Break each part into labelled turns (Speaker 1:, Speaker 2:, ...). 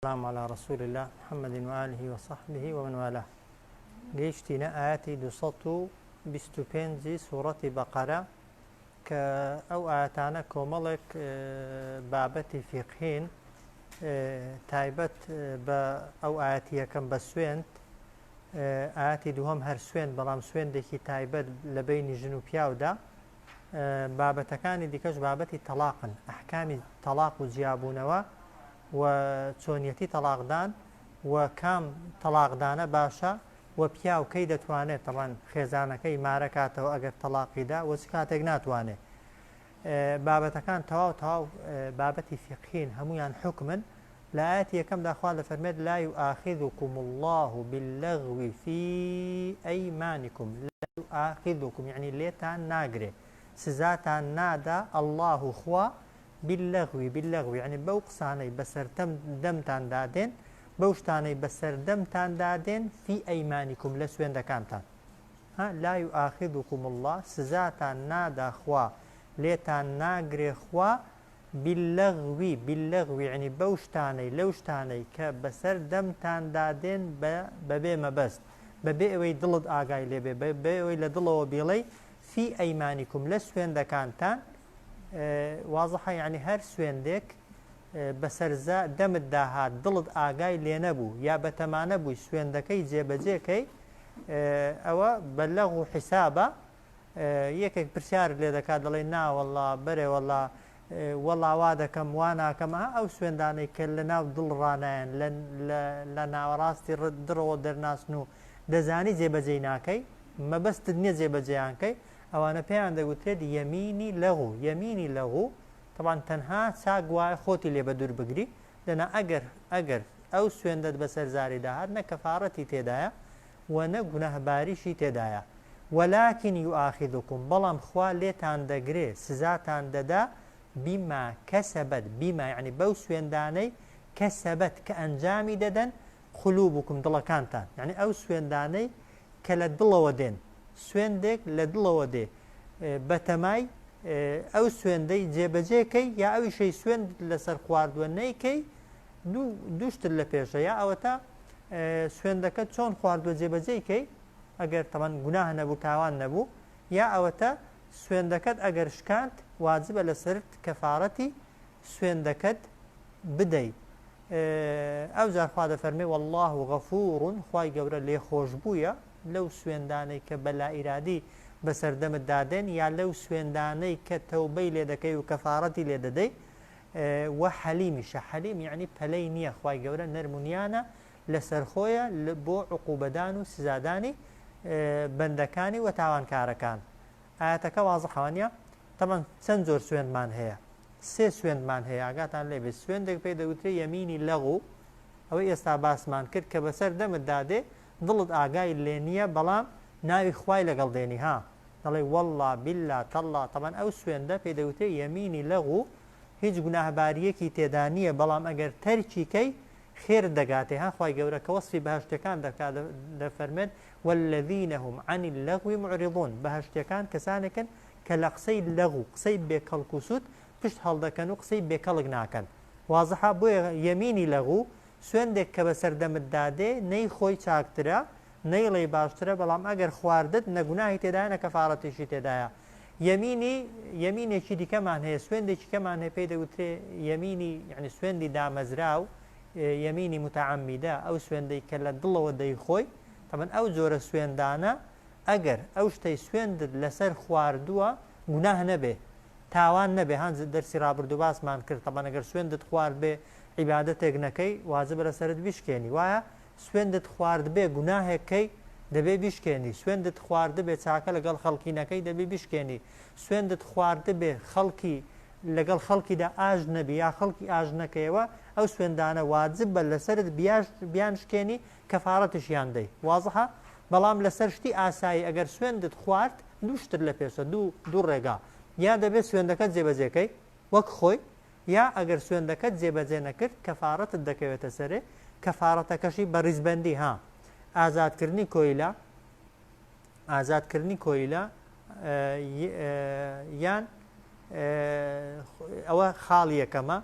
Speaker 1: والسلام علی رسول اللە محمد و آله و صحبه و من والاه. گەیشتینە ئایەتی 225 ی سوڕەتی بەقەرە کە ئەو ئایەتانە کۆمەڵێک بابەتی فیقهین تایبەت بە ئەو ئایەتی یەکەم بە سوێند، ئایەتی دووهەم هەر سوێند بەڵام سوێندێکی تایبەت لە بەینی ژن و پیاودا. بابەتەکانی دیکەش بابەتی تەڵاقن، ئەحکامی تەڵاق و جیابوونەوە و چۆنیەتی تەڵاقدان و کام تەڵاقدانە باشە و پیاو کەی دەتوانێت تەبعەن خێزانەکەی مارە کاتەوە ئەگەر تەڵاقی دا و چ کاتێک ناتوانێ. بابەتەکان تەواو تەواو بابەتی فیقهین هەموویان حوکمن. لە ئایەتی یەکەمدا خوا دەفەرمێت لا یوئاخذکم اللە باللغو فی ئەیمانکم لا یوئاخذکم یەعنی لێتان ناگرێ سزاتان نادا اللە خوا باللغو باللغو یەعنی بەو قسانەی بەسەر دەمتاندا دێن بەو شتانەی بەسەر دەمتاندا دێن فی ئەیمانکم لە سوێندەکانتان ها لا یوئاخذکم اللە سزاتان نادا خوا لێتان ناگرێ خوا باللغو باللغو یەعنی بەو شتانەی لەو شتانەی کە بەسەر دەمتاندا دێن بە بەبێ مەبەست بەبێ ئەوەی دڵت ئاگای لێ بێ بەبێ ئەوەی لە دڵەوە بیڵێی فی ئەیمانیکم لە سوێندەکانتان وازحە یەعنی هەر سوێندێک بەسەر دەمتدا هات دڵت ئاگای لێ نەبوو یا بەتەما نەبووی سوێندەکەی جێبەجێ کەی ئەوە بە لەغو حیسابە. یەکێک پرسیارت لێ دەکات دەڵێی نا وەڵا بەرێ وەڵا وەڵا وا دەکەم وا ناکەم ئەها ئەو سوێندانەی کە لە ناو دڵ ڕانایەن لە لە ناوەڕاستی دڕەوە دەرناچن و دەزانی جێبەجێی ناکەی مەبەستت نییە جێبەجێیان کەی ئەوانە پێیان دەگوترێت یەمینی لەغو یەمینی لەغو تەبعەن تەنها چاک وایە خۆتی لێ بەدوور بگری دەنا ئەگەر ئەگەر ئەو سوێندەت بەسەر زاریدا هات نە کەفارەتی تێدایە وە نە گوناهباریشی تێدایە ولکن یوآخذکم بەڵام خوا لێتان دەگرێ سزاتان دەدا بما کسبت بما یەعنی بەو سوێندانەی کسبت کە ئەنجامی دەدەن قلوبکم دڵەکانتان یەعنی ئەو سوێندانەی کە لە دڵەوە دێن سوێندێک لە دڵەوە دێ بەتەمای ئەو سوێندەی جێبەجێ کەی یا ئەویشەی سوێندت لەسەر خواردووە نەیکەی دوو شتت لە پێشە یا ئەوەتا سوێندەکەت چۆن خواردووە جێبەجێی کەی ئەگەر تەبەن گوناه نەبوو تاوان نەبوو یا ئەوەتا سوێندەکەت ئەگەر شکاند واجبە لەسەرت کەفارەتی سوێندەکەت بدەی ئەوجار خوا دەفەرمێ واللە غفور خوای گەورە لێخۆشبوویە لەو سوێندانەی کە بە لائیرادی بەسەر دەمتدا دێن یا لەو سوێندانەی کە تەوبەی لێ دەکەی و کەفارەتی لێ دەدەی وە حەلیمیشە حەلیم یەعنی پەلەی نییە خوای گەورە نەرم و نیانە لەسەرخۆیە بۆ عقوبەدان و سزادانی بەندەکانی وە تاوانکارەکان ئایەتەکە وازحە وانیە تەبعەن چەند جۆر سوێندمان هەیە سێ سوێندمان هەیە ئاگاتان لێ بێت سوێندێک پێی دەگوترێ یەمینی لەغو ئەوەی ئێستا باسمان کرد کە بەسەر دەمتدا دێ دڵت ئاگای لێ نییە بەڵام ناوی خوای لەگەڵ دێنی ها دەڵێی وەڵڵا بیللا تەڵڵا تەبعەن ئەو سوێندە پێی دەگوترێ یەمینی لەغو هیچ گوناهبارییەکی تێدا نییە بەڵام ئەگەر تەرکی کەی خێرت دەگاتێ ها خوای گەورە کە وەسفی بەهەشتیەکان دەکات دەفەرمێت والذین هم عن اللغو معرضون بەهەشتیەکان کەسانێکن کە لە قسەی لەغو قسەی بێ کەڵک و سوود پشت هەڵدەکەن و قسەی بێ کەڵک ناکەن وازحە بۆیە یەمینی لەغو سوێندێک کە بەسەر دەمتدا دێ نەیخۆی چاکترە نەیڵێی باشترە بەڵام ئەگەر خواردت نە گوناهی تێدایە نە کەفارەتیشی تێدایە یەمینی یەمینێکی دیکەمان هەیە سوێندێکی کەمان هەیە پێی دەگوترێ یەمینی یعنی سوێندی دامەزراو یەمینی متعمدە ئەو سوێندەی کە لە دڵەوە دەیخۆی تەبەن ئەو جۆرە سوێندانە ئەگەر ئەو شتەی سوێندت لەسەر خواردووە گوناه نەبێ تاوان نەبێ هەنج دەرسی ڕابردوو باسمان کرد تەبەن ئەگەر سوێندت خوارد بێ عیبادەتێک نەکەی واجبە لەسەرت بیشکێنی وایە سوێندت خواردبێ گوناهێک کەی دەبێ بیشکێنی، سوێندت خواردبێ چاکە لەگەڵ خەڵکی نەکەی دەبێ بیشکێنی، سوێندت خواردبێ خەڵکی لەگەڵ خەڵکیدا ئاژ نەبی یا خەڵکی ئاژ نەکەیەوە ئەو سوێندانە واجبە لەسەرت بیانشکێنی کەفارەتیشیان دەی وازحە؟ بەڵام لەسەر شتی ئاسایی ئەگەر سوێندت خوارد دوو شتت لە پێشە دوو دوو ڕێگا یا دەبێ سوێندەکەت جێبەجێ کەی وەک خۆی یا ئەگەر سوێندەکەت جێبەجێ نەکرد کەفارەتت دەکەوێتە سەرێ، کەفارەتەکەشی بە ڕیزبەندی ها، ئازادکردنی کۆیلە، ئازادکردنی کۆیلە یان ئەوە خاڵی یەکەمە،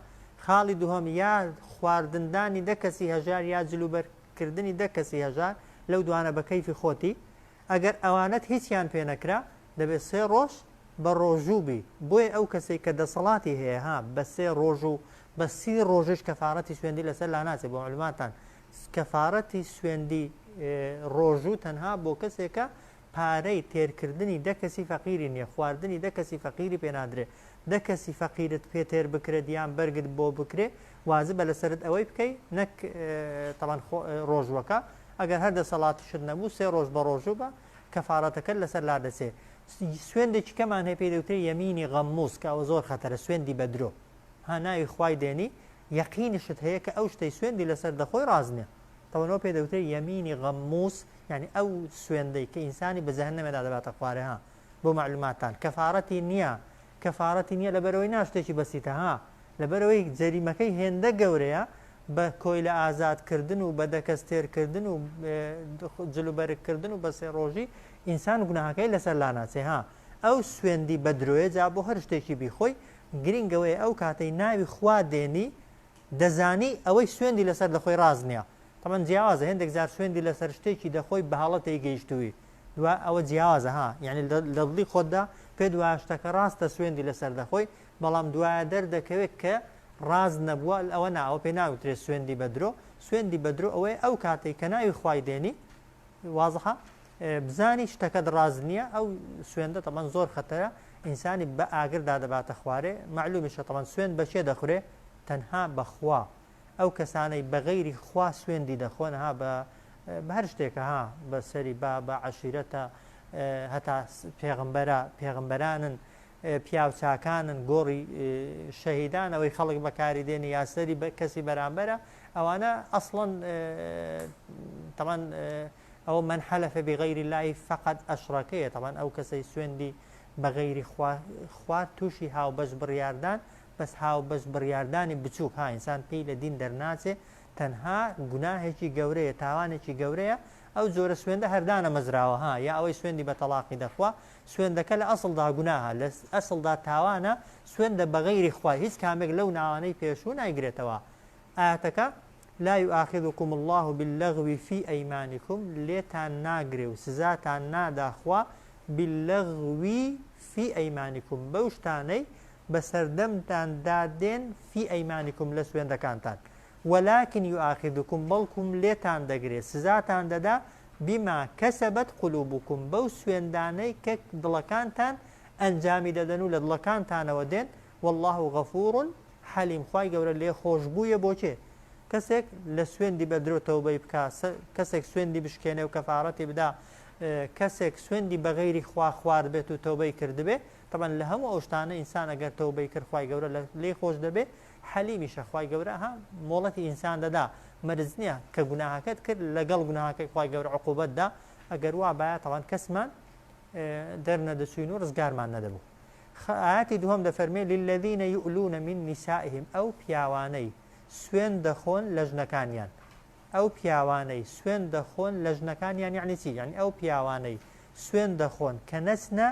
Speaker 1: خاڵی دووهەم یا خواردندانی دە کەسی هەژار یا جلوبەرگ کردنی دە کەسی هەژار لەو دوانە بە کەیفی خۆتی ئەگەر ئەوانەت هیچیان پێ نەکرا دەبێ سێ ڕۆژ بە ڕۆژوو بی بۆیە ئەو کەسەی کە دەسەڵاتی هەیە ها بە سێ ڕۆژ و بە سی ڕۆژیش کەفارەتی سوێندی لەسەر لاناچێ بۆ معلوماتان کەفارەتی سوێندی ڕۆژوو تەنها بۆ کەسێکە پارەی تێرکردنی دە کەسی فەقیری نیە خواردنی دە کەسی فەقیری پێ نادرێ دە کەسی فەقیرت پێ تێر بکرێت یان بەرگت بۆ بکرێ واجبە لەسەرت ئەوەی بکەی نەک تەبعەن ڕۆژوەکە ئەگەر هەر دەسەڵاتیشت نەبوو سێ ڕۆژ بە ڕۆژوو بە کەفارەتەکەت لەسەر لادەچێ سوێندێکی کەمان هەیە پێی دەوترێ یەمینی غەموس کە ئەوە زۆر خەتەرە سوێندی بە درۆ ها ناوی خوای دێنی یەقینشت هەیە کە ئەو شتەی سوێندی لەسەر دەخۆی ڕاست نیە تەوەن ئەوە پێ دەوترێ یەمینی غەموس یعنی ئەو سوێندەی کە ئینسانی بە جەهەنەمێدا دەباتە خوارێ ها بۆ مەعلوماتتان کەفارەتی نییە کەفارەتی نییە لەبەرەوەی نا شتێکی بەسیتە ها لەبەرئەوەی جەریمەکەی هێندە گەورەیە بە کۆیلە ئازاد کردن و بە دەکەس تێر کردن و جل و بەرگ کردن و بە سێ ڕۆژی ئینسان گوناهەکەی لەسەر لاناچێ ها ئەو سوێندی بە درۆیە جا بۆ هەر شتێکی بیخۆی گرینگەوەی ئەو کاتەی ناوی خوا دێنی دەزانی ئەوەی سوێندی لەسەر دەخۆی ڕاست نییە تەبعەن جیاوازە هێندێک جار سوێندی لەسەر شتێکی دەخۆی بە هەڵە تێی گەیشتووی دوا ئەوە جیاوازە ها یعنی لە دڵی خۆتدا پێت وایە شتەکە ڕاستە سوێندی لەسەر دەخۆی بەڵام دوایە دەردەکەوێت کە ڕاست نەبووە ئەوە نا ئەوە پێ ناوترێت سوێندی بە درۆ سوێندی بە درۆ ئەوەیە ئەو کاتێک کە ناوی خوای دێنی وازحە بزانی شتەکەت ڕاست نییە ئەو سوێندە تەبەن زۆر خەتەرە ئینسانی بە ئاگردا دەباتە خوارێ معلومیشە تەبەن سوێند بەچێ دەخورێ تەنها بەخوا ئەو کەسانەی بە غەیری خوا سوێندی دەخۆن ها بە بە هەر شتێکە ها بە سەری با بە عەشیرەتە هەتا پێغمبەرە پێغمبەرانن پیاو چاکانن گۆڕی شەهیدان ئەوەی خەڵک بەکاری دێنی یا سەری بە کەسی بەرامبەرە ئەوانە ئەسڵەن تەمان ئەوە من حلف بغیر الله فقد ئەشرەکەیە تەمان ئەو کەسەی سوێندی بە غەیری خوا خوارد تووشی هاوبەش بڕیاردان بەس هاوبەش بڕیاردانی بچوک ها ئینسان پێی لە دین دەرناچێ تەنها گوناهێکی گەورەیە تاوانێکی گەورەیە ئەو جۆرە سوێندە هەر دانەمەزراوە ها یا ئەوەی سوێندی بە تەڵاقی دەخوا سوێندەکە لە ئەسڵدا گوناهە لە ئەسڵدا تاوانە سوێندە بە غەیری خوا هیچ کامێک لەو ناوانەی پێشوو نایگرێتەوە ئایەتەکە لا یؤاخذکم اللە باللغو فی ایمانکم لێتان ناگرێ و سزاتان نادا خوا باللغو فی ایمانکم بەو شتانەی بەسەردەمتاندا دێن فی ایمانکم لە سوێندەکانتان ولکن یؤاخذکم بەڵکوم لێتان دەگرێ سزاتان دەدا بما کسبت قلوبکم بەو سوێندانەی کە دڵەکانتان ئەنجامی دەدەن و لە دڵەکانتانەوە دێن واللە غفور حلیم خوای گەورە لێخۆشبوویە بۆ کێ؟ کەسێک لە سوێندی بە درۆ تەوبەی بکا کەسێک سوێندی بشکێنێ و کەفارەتی بدا کەسێک سوێندی بە غەیری خوا خواردبێت و تەوبەی کردبێ تەبعەن لە هەموو ئەو شتانە ئینسان ئەگەر تەوبەی کرد خوای گەورە لێی خۆش دەبێ حەلیمیشە خوای گەورە ها مۆڵەتی ئینسان دەدا مەرج نییە کە گوناهەکەت کرد لەگەڵ گوناهەکەی خوای گەورە عقوبەت دا ئەگەر وا بایە تەبعەن کەسمان دەرنەدەچووین و ڕزگارمان نەدەبوو ئایەتی دووهەم دەفەرمێ للذین یؤلون من نسائهم ئەو پیاوانەی سوێند دەخۆن لە ژنەکانیان ئەو پیاوانەی سوێند دەخۆن لە ژنەکانیان یەعنی چی؟ یەعنی ئەو پیاوانەی سوێند دەخۆن کە نەچنە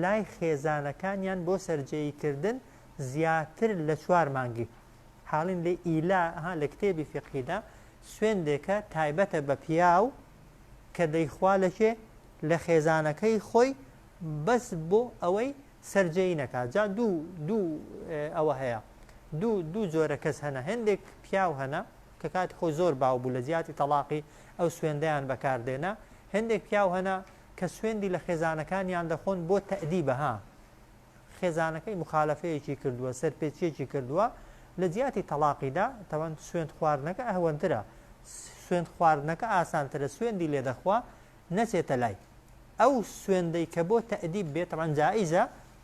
Speaker 1: لای خێزانەکانیان بۆ سەرجێیی کردن زیاتر لە چوار مانگی حاڵین لێ ئیلا ها لە کتێبی فیقهیدا سوێندێکە تایبەتە بە پیاو کە دەیخوا لە کێ؟ لە خێزانەکەی خۆی بەس بۆ ئەوەی سەرجێیی نەکات جا دوو دوو ئەوە هەیە دوو دوو جۆرە کەس هەنە هێندێک پیاو هەنە کە کاتی خۆی زۆر باو بوو لە جیاتی تەڵاقی ئەو سوێندەیان بەکار دێنا هێندێک پیاو هەنە کە سوێندی لە خێزانەکانیان دەخۆن بۆ تەئدیبە ها خێزانەکەی مخالەفەیەکی کردووە سەرپێچیەکی کردووە لە جیاتی تەڵاقیدا تەوان سوێند خواردنەکە ئەهوەنترە سوێند خواردنەکە ئاسانترە سوێندی لێ دەخوا نەچێتە لای. ئەو سوێندەی کە بۆ تەئدیب بێ تەبعەن جائیزە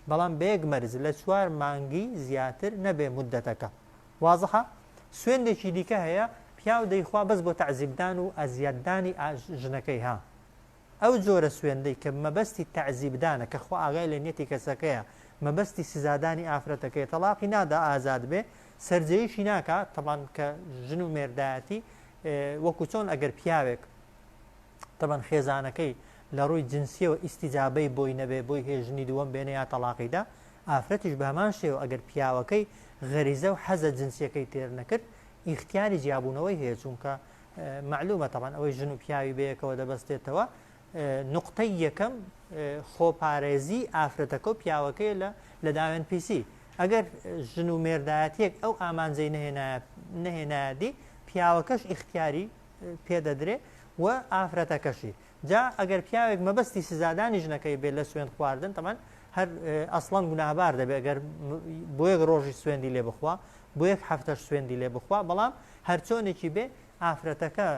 Speaker 1: بەڵام بە یەک مەرج لە چوار مانگی زیاتر نەبێ موددەتەکە. وازحە؟ سوێندێکی دیکە هەیە پیاو دەیخوا بەس بۆ تەعزیبدان و ئەزیەتدانی ژنەکەی ها. ئەو جۆرە سوێندەی کە مەبەستی تەعزیبدانە کە خوا ئاگای لە نیەتی کەسەکەیە مەبەستی سزادانی ئافرەتەکەیە تەڵاقی نادا ئازاد بێ سەرجێیشی ناکا تەبعەن کە ژن و مێردایەتی وەکو چۆن ئەگەر پیاوێک تەبەن خێزانەکەی لە ڕووی جنسیەوە ئیستیجابەی بۆی نەبێ بۆی هەیە ژنی دووەم بێنێ یا تەڵاقی دا، ئافرەتیش بە هەمان شێوە ئەگەر پیاوەکەی غەریزە و حەزە جنسیەکەی تێر نەکرد ئیختیاری جیابوونەوەی هەیە چونکە مەعلومە تەبعەن ئەوەی ژن و پیاوی بەیەکەوە دەبەستێتەوە نوقتەی یەکەم خۆپارێزی ئافرەتەکە و پیاوەکەیە لە لە داوێن پیسی ئەگەر ژن و مێردایەتیەک ئەو ئامانجەی نەهێنایەدی پیاوەکەش ئیختیاری پێدەدرێ و ئافرەتەکەشی جا ئەگەر پیاوێک مەبەستی سزادانی ژنەکەی بێت لە سوێند خواردن تەمان هەر ئەسڵەن گوناهبار دەبێت ئەگەر بۆ یەک ڕۆژی سوێندی لێ بخوا بۆ یەک هەفتەش سوێندی لێ بخوا بەڵام هەرچۆنێکی بێ ئافرەتەکە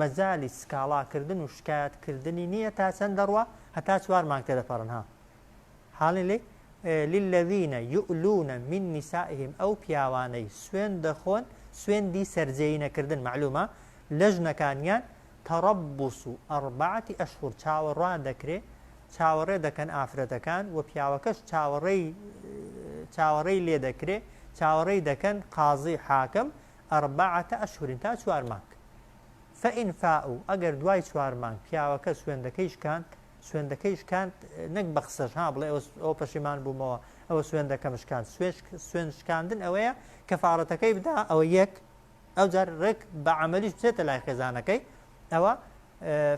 Speaker 1: مەجالی سکاڵاکردن و شکایەتکردنی نییە تا چەند دەڕوا هەتا چوار مانگ تێدەپەڕن ها حاڵی لێ للذین یؤلون من نسائهم ئەو پیاوانەی سوێند دەخۆن سوێندی سەرجێیی نەکردن مەعلومە لە ژنەکانیان تربص اربعە اشهر چاوەڕوان دەکرێ چاوەڕێ دەکەن ئافرەتەکان و پیاوەکەش چاوەڕێی چاوەڕێی لێ دەکرێ چاوەڕێی دەکەن قازی حاکم اربعە اشهر تا چوار مانگ فان فاءوا ئەگەر دوای چوار مانگ پیاوەکە سوێندەکەی شکاند سوێندەکەی شکاند نەک بە قسەش ها بڵێ ئەوە پەشیمان بوومەوە ئەوە سوێندەکەم شکاند سوێند شکاندن ئەوەیە کەفارەتەکەی بدا ئەوە یەک ئەوجار ڕێک بە عەمەلیش بچێتە لای خێزانەکەی ئەوە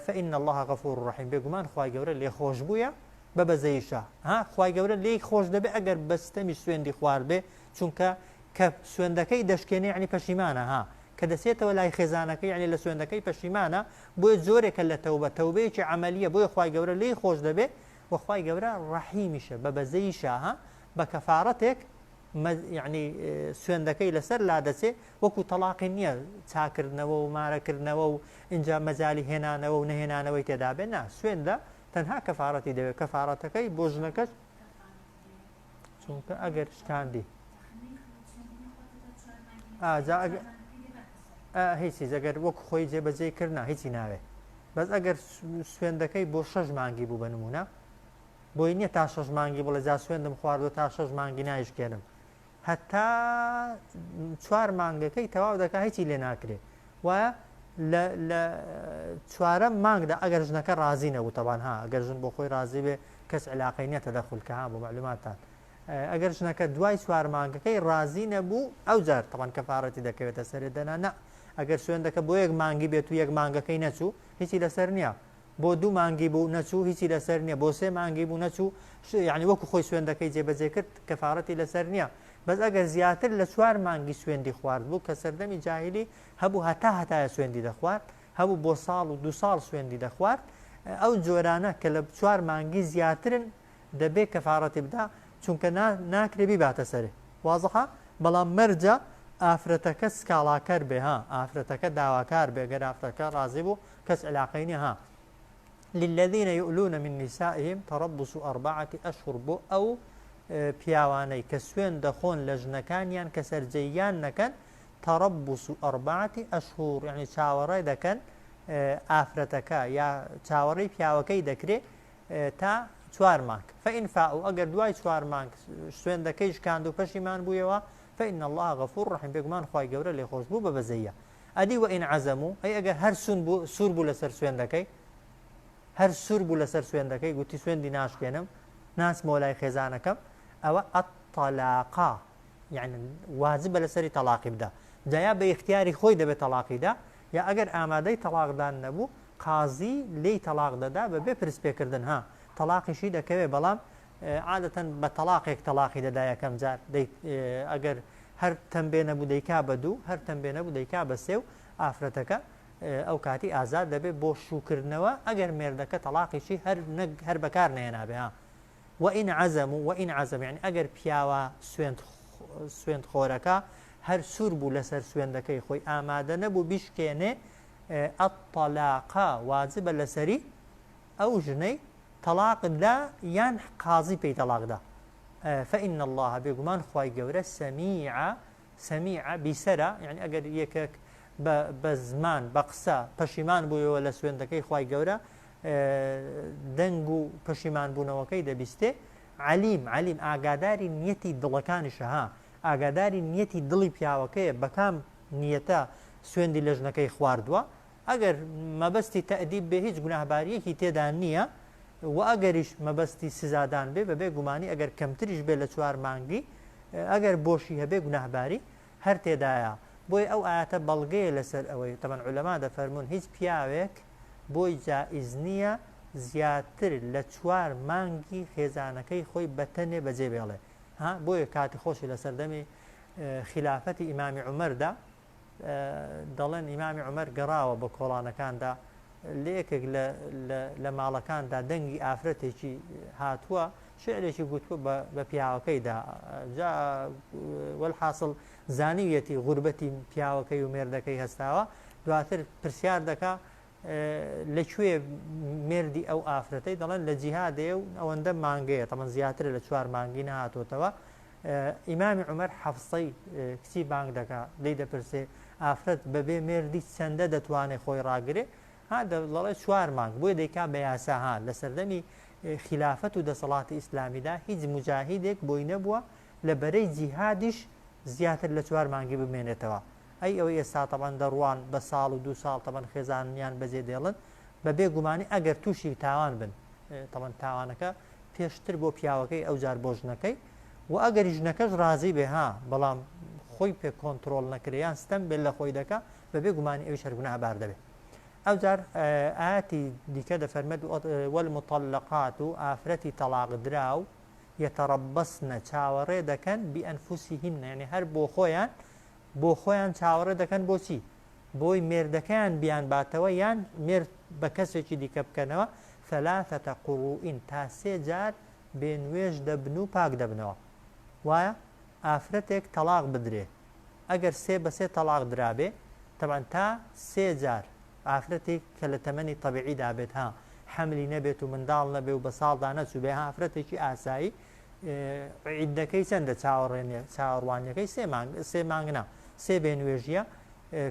Speaker 1: فإن الله غفور رحیم بێگومان خوای گەورە لێخۆشبوویە بە بەزەیشە ها خوای گەورە لێی خۆش دەبێ ئەگەر بە ستەمی سوێندی خوارد بێ چونکە کە سوێندەکەی دەشکێنێ یعنی پەشیمانە ها کە دەچێتەوە لای خێزانەکەی یعنی لە سوێندەکەی پەشیمانە بۆیە جۆرێکە لە تەوبە تەوبەیەکی عەمەلیە بۆیە خوای گەورە لێی خۆش دەبێ و خوای گەورە ڕەحیمیشە بە بەزەیشە ها بە کەفارەتێک یەعنی سوێندەکەی لەسەر لادەچێ وەکو تەڵاقی نییە چاکردنەوە و مارەکردنەوە و ئینجا مەجالی هێنانەوە و نەهێنانەوەی تێدا بێ نا سوێندە تەنها کەفارەتی دەوێت کەفارەتەکەی بۆ ژنەکەش چونکە ئەگەر شکاندی ئاجا هیچ ئەگەر وەک خۆی جێبەجێ کردنا هیچی ناوێ بەس ئەگەر سوێندەکەی بۆ شەش مانگی بوو بە نمونە بۆی نیە تا شەش مانگی بڵێ جا سوێندم خواردوە تا شەش مانگی نایشکێنم هەتا چوار مانگەکەی تەواو دەکا هیچی لێ ناکرێ وایە لە لە چوارەم مانگدا ئەگەر ژنەکە ڕازی نەبوو تەبان ها ئەگەر ژن بۆ خۆی ڕازی بێ کەس علاقەی نیە تەدەخول کە ها بۆ معلوماتتان ئەگەر ژنەکە دوای چوار مانگەکەی ڕازی نەبوو ئەو جار تەبان کەفارەتی دەکەوێتە سەرێ دەنا نا ئەگەر سوێندەکە بۆ یەک مانگی بێت و یەک مانگەکەی نەچوو هیچی لەسەر نییە بۆ دوو مانگی بوو نەچوو هیچی لەسەر نیە بۆ سێ مانگی بوو نەچوو یعنی وەکو خۆی سوێندەکەی جێبەجێ کرد کەفارەتی لەسەر نییە بەس ئەگەر زیاتر لە چوار مانگی سوێندی خوارد بوو کە سەردەمی جاهلی هەبوو هەتا هەتایە سوێندی دەخوارد هەبوو بۆ ساڵ و دو ساڵ سوێندی دەخوارد ئەو جۆرانە کە لە چوار مانگی زیاترن دەبێ کەفارەتی بدا چونکە ناکرێ بیباتە سەرێ وازحە بەڵام مەرجە ئافرەتەکە سکاڵاکەر بێ ها ئافرەتەکە داواکار بێ گەر ئافرەتەکە ڕازی بوو کەس علاقەی نیە ها للذین یؤلون من نسائهم تربص اربعة اشهر بۆ ئەو پیاوانەی کە سوێن دەخۆن لە ژنەکانیان کە سەرجێیان نەکەن تربص اربعة اشهر یعنی چاوەڕێ دەکەن ئافرەتەکە یا چاوەڕێی پیاوەکەی دەکرێ تا چوار مانگ فإن فاءوا ئەگەر دوای چوار مانگ سوێندەکەی شکاند و پەشیمان بوویەوە فإن الله غفور رحیم بێگومان خوای گەورە لێخۆشبوو بە بەزەیە ئەدی وإن عزموا ئەی ئەگەر هەر سون بوو سوور بوو لەسەر سوێندەکەی هەر سوور بوو لەسەر سوێندەکەی گوتی سوێندی ناشکێنم ناچمەوە لای خێزانەکەم ئەوە الطلاق یعنی واجبە لەسەری تەلاقی بدا جا یا بە ئیختیاری خۆی دەبێت تەلاقی دا یا ئەگەر ئامادەی تەڵاقدان نەبوو قازی لێی تەڵاق دەدا بە بێ پرس پێکردن ها تەڵاقیشی دەکەوێ بەڵام عادەتەن بە تەڵاقێک تەڵاقی دەدا یەکەم جار دەی ئەگەر هەر تەمبێ نەبوو دەیکا بە دوو هەر تەمبێ نەبوو دەیکا بە سێ و ئافرەتەکە ئەو کاتی ئازاد دەبێت بۆ شووکردنەوە ئەگەر مێردەکە تەڵاقیشی هەر هەر بەکار نەهێنابێ ها وإن عزموا وإن عزموا یعنی ئەگەر پیاوە سوێند سوێند خۆرەکە هەر سوور بوو لەسەر سوێندەکەی خۆی ئامادە نەبوو بیشکێنێ الطلاق واجبە لەسەری ئەو ژنەی تەڵاق دا یان قازی پێی تەڵاق دا فإن الله بێگومان خوای گەورە سەمیع سەمیع بیسەرە یعنی ئەگەر یەکێک بە زمان بە قسە پەشیمان بوویەوە لە سوێندەکەی خوای گەورە دەنگ و پەشیمان بوونەوەکەی دەبیستێ علیم علیم ئاگاداری نیەتی دڵەکانیشە ها ئاگاداری نیەتی دڵی پیاوەکەیە بەکام نیەتە سوێندی لە ژنەکەی خواردووە، ئەگەر مەبەستی تەئدیب بێ هیچ گوناهبارییەکی تێدا نییە، وە ئەگەریش مەبەستی سزادان بێ بەبێ گومانی ئەگەر کەمتریش بێ لە چوار مانگی. ئەگەر بۆشی هەبێ گوناهباری هەر تێدایە. بۆیە ئەو ئایەتە بەڵگەیە لەسەر ئەوەی تەبەن عولەما دەفەرموون هیچ پیاوێک بۆی جائیز نییە زیاتر لە چوار مانگی خێزانەکەی خۆی بەتەنێ بەجێ بێڵێ ها بۆیە کاتی خۆشی لە سەردەمی خیلافەتی ئیمامی عومەردا دەڵێن ئیمامی عومەر گەڕاوە بە کۆڵانەکاندا لە یەکێک لە ماڵەکاندا دەنگی ئافرەتێکی هاتووە شعرێکی گوتووە بە پیاوەکەیدا جا وەلحاصل زانیویەتی غوربەتی پیاوەکەی و مێردەکەی هەستاوە دواتر پرسیار دەکا لە کوێ مێردی ئەو ئافرەتەی دەڵێن لە جیهادێ و ئەوەندە مانگەیە تەمەن زیاترە لە چوار مانگی نەهاتۆتەوە ئیمامی عومەر حەفسەی کچی بانگ دەکا لێی دەپرسێ ئافرەت بەبێ مێردی چەندە دەتوانێ خۆی ڕاگرێ ها دەڵێ چوار مانگ بۆیە دەیکا بە یاسا ها لە سەردەمی خیلافەت و دەسەڵاتی ئیسلامیدا هیچ موجاهیدێک بۆی نەبووە لە بەرەی جیهادیش زیاتر لە چوار مانگی بمێنێتەوە ئەی ئەوەی ئێستا تەبەن دەڕوان بە ساڵ و دوو ساڵ تەبەن خێزانیان بەجێ دێڵن بە بێ گومانی ئەگەر تووشی تاوان بن تەبەن تاوانەکە پێشتر بۆ پیاوەکەی ئەوجار بۆ ژنەکەی و ئەگەریش ژنەکەش ڕازی بێ ها بەڵام خۆی پێ کۆنتڕۆڵ نەکرێ یان ستەم بێت لە خۆی دەکا بەبێ گومانی ئەویش هەر گوناهبار دەبێ ئەوجار ئاەتی دیکە دەفەرمێت والمطلقات و ئافرەتی تەڵاق دراو یەتەڕەبەسنە چاوەڕێ دەکەن بئەنفسهن یعنی هەر بۆ خۆیان بۆ خۆیان چاوەڕێ دەکەن بۆچی بۆی مێردەکەیان بیانباتەوە یان مێرد بە کەسێکی دیکە بکەنەوە، ثلاثە قروء، تا سێ جار بێ نوێژ دەبن و پاک دەبنەوە. وایە؟ ئافرەتێک تەڵاق بدرێ ئەگەر سێ بە سێ تەڵاق درابێ تەبعەن تا سێ جار ئافرەتێک کە لە تەمەنی تەبیعیدا بێت ها حەملی نەبێت و منداڵ نەبێ و بە ساڵدا نەچووبێ ها ئافرەتێکی ئاسایی عیدەکەی چەندە چاوەڕێنێ چاوەڕوانیەکەی سێ مانگ سێ مانگ نا سێ بێ نوێژیە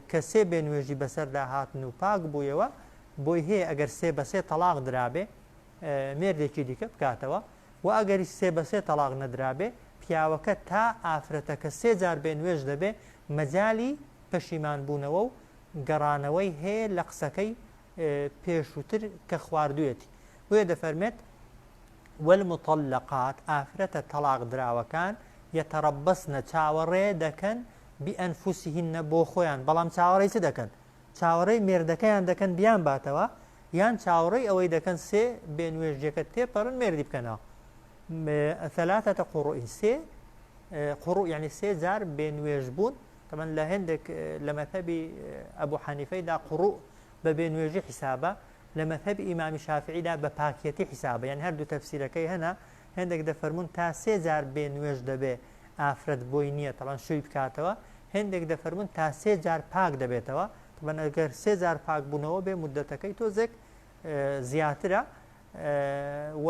Speaker 1: کە سێ بێ نوێژی بەسەردا هاتن و پاک بوویەوە بۆی هەیە ئەگەر سێ بە سێ تەڵاق درابێ مێردێکی دیکە بکاتەوە و ئەگەریش سێ بە سێ تەڵاق نەدرابێ پیاوەکە تا ئافرەتەکە سێ جار بێ نوێژ دەبێ مەجالی پەشیمان بوونەوە و گەڕانەوەی هەیە لە قسەکەی پێشووتر کە خواردوویەتی بۆیە دەفەرمێت والمطلقات ئافرەتە تەڵاق دراوەکان یتربصن چاوەڕێ دەکەن بانفسهن بۆ خۆیان بەڵام چاوەڕێی چ دەکەن چاوەڕێی مێردەکەیان دەکەن بیانباتەوە یان چاوەڕێی ئەوەی دەکەن سێ بێ نوێژیەکە تێپەڕن مێردی بکەنەوە ثلاثة قروء سێ قروء یعنی سێ جار بێ نوێژ بوون طبعا لە هەندێک لە مەذهبی ئەبو حەنیفەیدا قروء بە بێ نوێژی حیسابە لە مەذهەبی ئیمامی شافعیدا بە پاکیەتی حیسابە یانی هەردوو تەفسیرەکەی هەنە هێندێک دەفەرموون تا سێ جار بێ نوێژ دەبێ ئافرەت بۆی نییە تەبعەن شووی بکاتەوە هێندێک دەفەرموون تا سێ جار پاک دەبێتەوە تەبعەن ئەگەر سێ جار پاک بوونەوە بێ مودەتەکەی تۆزێک زیاترە و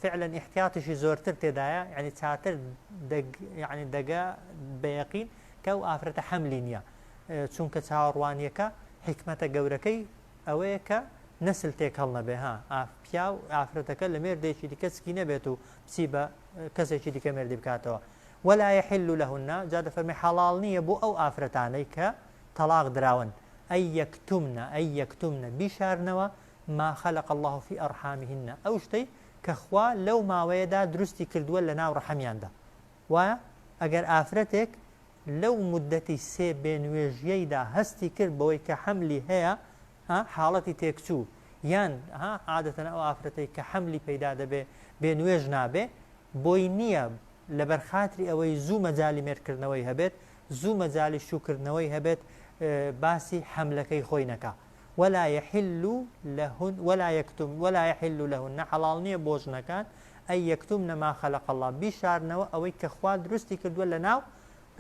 Speaker 1: فعلا احتیاطیشی زۆرتر تێدایە یعنی چاتر دەگ یعنی دەگە بە یەقین کە ئەو ئافرەتە حەملی نییە چونکە چاوەڕوانیەکە حیکمەتە گەورەکەی ئەوەیە کە نەسل تێکەڵ نەبێ ها ئاف پیاو ئافرەتەکە لە مێردێکی دیکە سکی نەبێت و بچی بە کەسێکی دیکە مێردی بکاتەوە ولا يحل لهن جا دەفەرمێ حەڵاڵ نییە بۆ ئەو ئافرەتانەی کە تەڵاق دراون ئەی یەکتمنە ئەی یەکتمنە بیشارنەوە ما خلق الله في أرحامهن ئەو شتەی کە خوا لەو ماوەیەدا دروستی کردووە لە ناو ڕەحمیاندا وایە ئەگەر ئافرەتێک لەو موددەتی سێ بێ نوێژیەیدا هەستی کرد بەوەی کە حەملی هەیە ها حاڵەتی تێکچوو یان ها عادەتەن ئەو ئافرەتەی کە حەملی پەیدا دەبێ بێ نوێژ نابێ بۆی نییە لەبەر خاتری ئەوەی زوو مەجالی مێردکردنەوەی هەبێت زوو مەجالی شووکردنەوەی هەبێت باسی حەملەکەی خۆی نەکا ولا يحل لهن ولا يكتم ولا يحل لهن حەڵاڵ نییە بۆ ژنەکان ئەی یەکتمنە ما خلق اللە بیشارنەوە ئەوەی کە خوا دروستی کردووە لەناو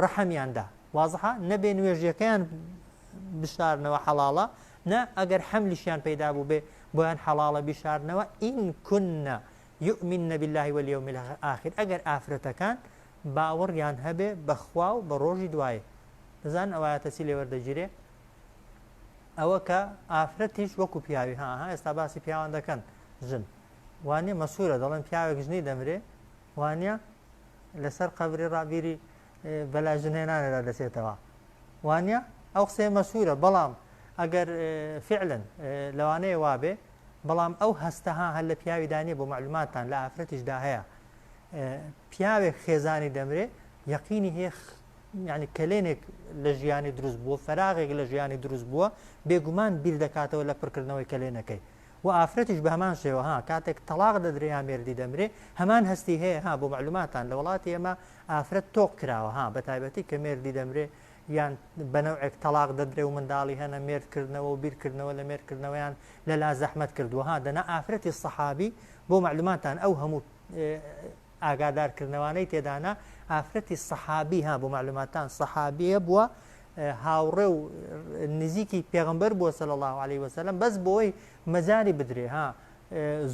Speaker 1: ڕەحمیاندا وازحە نە بێ نوێژیەکەیان بشارنەوە حەڵاڵە نە ئەگەر حەملیشیان پەیدا بووبێ بۆیان حەڵاڵە بیشارنەوە ئین کونە یؤمن بالله واليوم الآخر ئەگەر ئافرەتەکان باوەڕیان هەبێ بە خوا و بە ڕۆژی دوایی دەزان ئەو ئایەتە چی لێ وەردەگیرێ ئەوە کە ئافرەتیش وەکو پیاوی ها ها ئێستا باسی پیاوان دەکەن ژن وانیە مەسورە دەڵێن پیاوێک ژنی دەمرێ وانیە لەسەر قەبری ڕابیری بەلای ژنهێنانەدا دەچێتەوە وانە ئەو قسەیە مەسورە بەڵام ئەگەر فعلن لەوانەیە وابێ بەڵام ئەو هەستەها هەر لە پیاویدا نیە بۆ معلوماتتان لە ئافرەتیشدا هەیە. پیاوێک خێزانی دەمرێ یەقینی هەیە یعنی کەلێنێک لە ژیانی دروست بووە فەراغێک لە ژیانی دروست بووە بێگومان بیر دەکاتەوە لە پڕکردنەوەی کەلێنەکەی و ئافرەتیش بە هەمان شێوە ها کاتێک تەڵاق دەدرێ یا مێردی دەمرێ هەمان هەستی هەیە ها بۆ معلوماتان لە وڵاتی ئێمە ئافرەت تۆق کراوە ها بە تایبەتی کە مێردی دەمرێ یان بە نەوعێک تەڵاق دەدرێ و منداڵی هەنە مێرد کردنەوە و بیر کردنەوە لە مێرد کردنەوەیان لەلا زەحمەت کردووە ها دەنا ئافرەتی سەحابی بۆ معلوماتان ئەو هەموو ئاگادار کردنەوانەی تێدانە ئافرەتی سەحابی ها بۆ معلوماتان سەحابیە بووە هاوڕێ و نزیکی پێغمبەر بووە صلی الله علیه وسلم بەس بۆی مەجاری بدرێ ها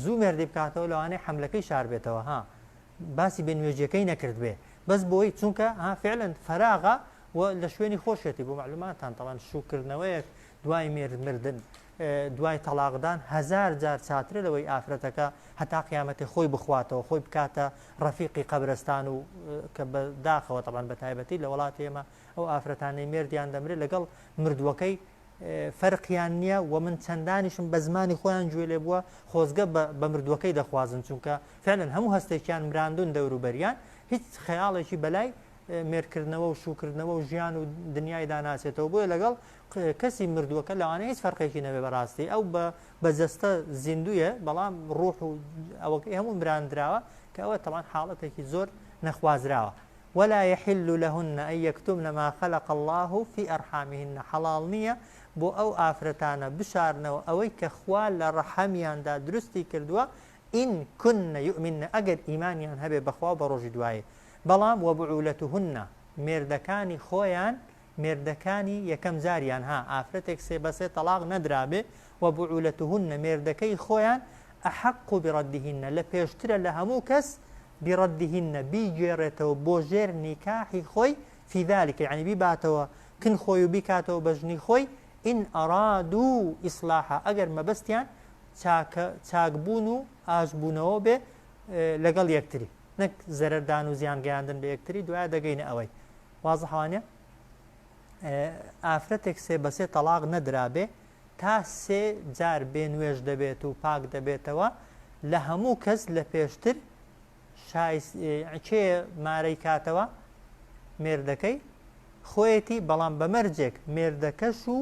Speaker 1: زوو مێردی بکاتەوە لەوانەیە حملەکەی شار بێتەوە ها باسی بێ نوێژیەکەی نەکردبێ بەس بۆی چونکە ها فعلا فەراغە و لە شوێنی خۆشێتی بۆ معلوماتان تەوان شوکردنەوەیەک دوای مێرد مردن دوای تەڵاقدان هەزار جار چاترە لەوەی ئافرەتەکە هەتا قیامەتی خۆی بخواتەوە خۆی بکاتە ڕەفیقی قەبرستان و کە بە داخەوە تەبان بە تایبەتی لە وڵاتی ئێمە ئەو ئافرەتانەی مێردیان دەمرێت لەگەڵ مردووەکەی فەرقیان نییە و من چەندانیشم بە زمانی خۆیان گوێ لێ بووە خۆزگە بە مردووەکەی دەخوازن چونکە فعلا هەموو هەستێکیان مراندون دەوروبەریان هیچ خەیاڵێکی بەلای مێرکردنەوە و شوکردنەوە و ژیان و دنیایدا ناچێتەوە بۆیە لەگەڵ کەسی مردووەکە لەوانەیە هیچ فەرقێکی نەبێ بەڕاستی ئەو بە بە جەستە زیندویە بەڵام ڕوح و ئەوەکەی هەموو مراندراوە کە ئەوە تەوان حاڵەتێکی زۆر نەخوازراوە ولا يحل لهن أن يكتمن ما خلق الله في أرحامهن حەڵاڵ نییە بۆ ئەو ئافرەتانە بشارنەوە ئەوەی کە خوا لە ڕەحەمیاندا دروستی کردووە إن كن يؤمن ئەگەر ئیمانیان هەبێ بەخوا و بە ڕۆژی دوایی بەڵام وبعولتهن مێردەکانی خۆیان مێردەکانی یەکەم جاریان ها ئافرەتێک سێ بەسێ تەڵاق نەدرابێ وبعولتهن مێردەکەی خۆیان احق بردهن لە پێشترە لە هەموو کەس بردهن بیگێڕێتەوە بۆ ژێر نیکاحی خۆی فی ذلک یعنی بیباتەوە کن خۆی و بیکاتەوە بە ژنی خۆی ان ارادوا اصلاحا ئەگەر مەبەستیان چاکە چاکبوون و ئاشبوونەوە بێ لەگەڵ یەکتری نەک زەرەردان و زیان گەیاندن بە یەکتری دوایە دەگەینە ئەوەی وازحە وانە ئافرەتێک سێ بەسێ تەڵاق نەدرابێ تا سێ جار بێ نوێژ دەبێت و پاک دەبێتەوە لە هەموو کەس لە پێشتر کێ مارەی کاتەوە مێردەکەی خۆیەتی بەڵام بە مەرجێک مێردەکەش و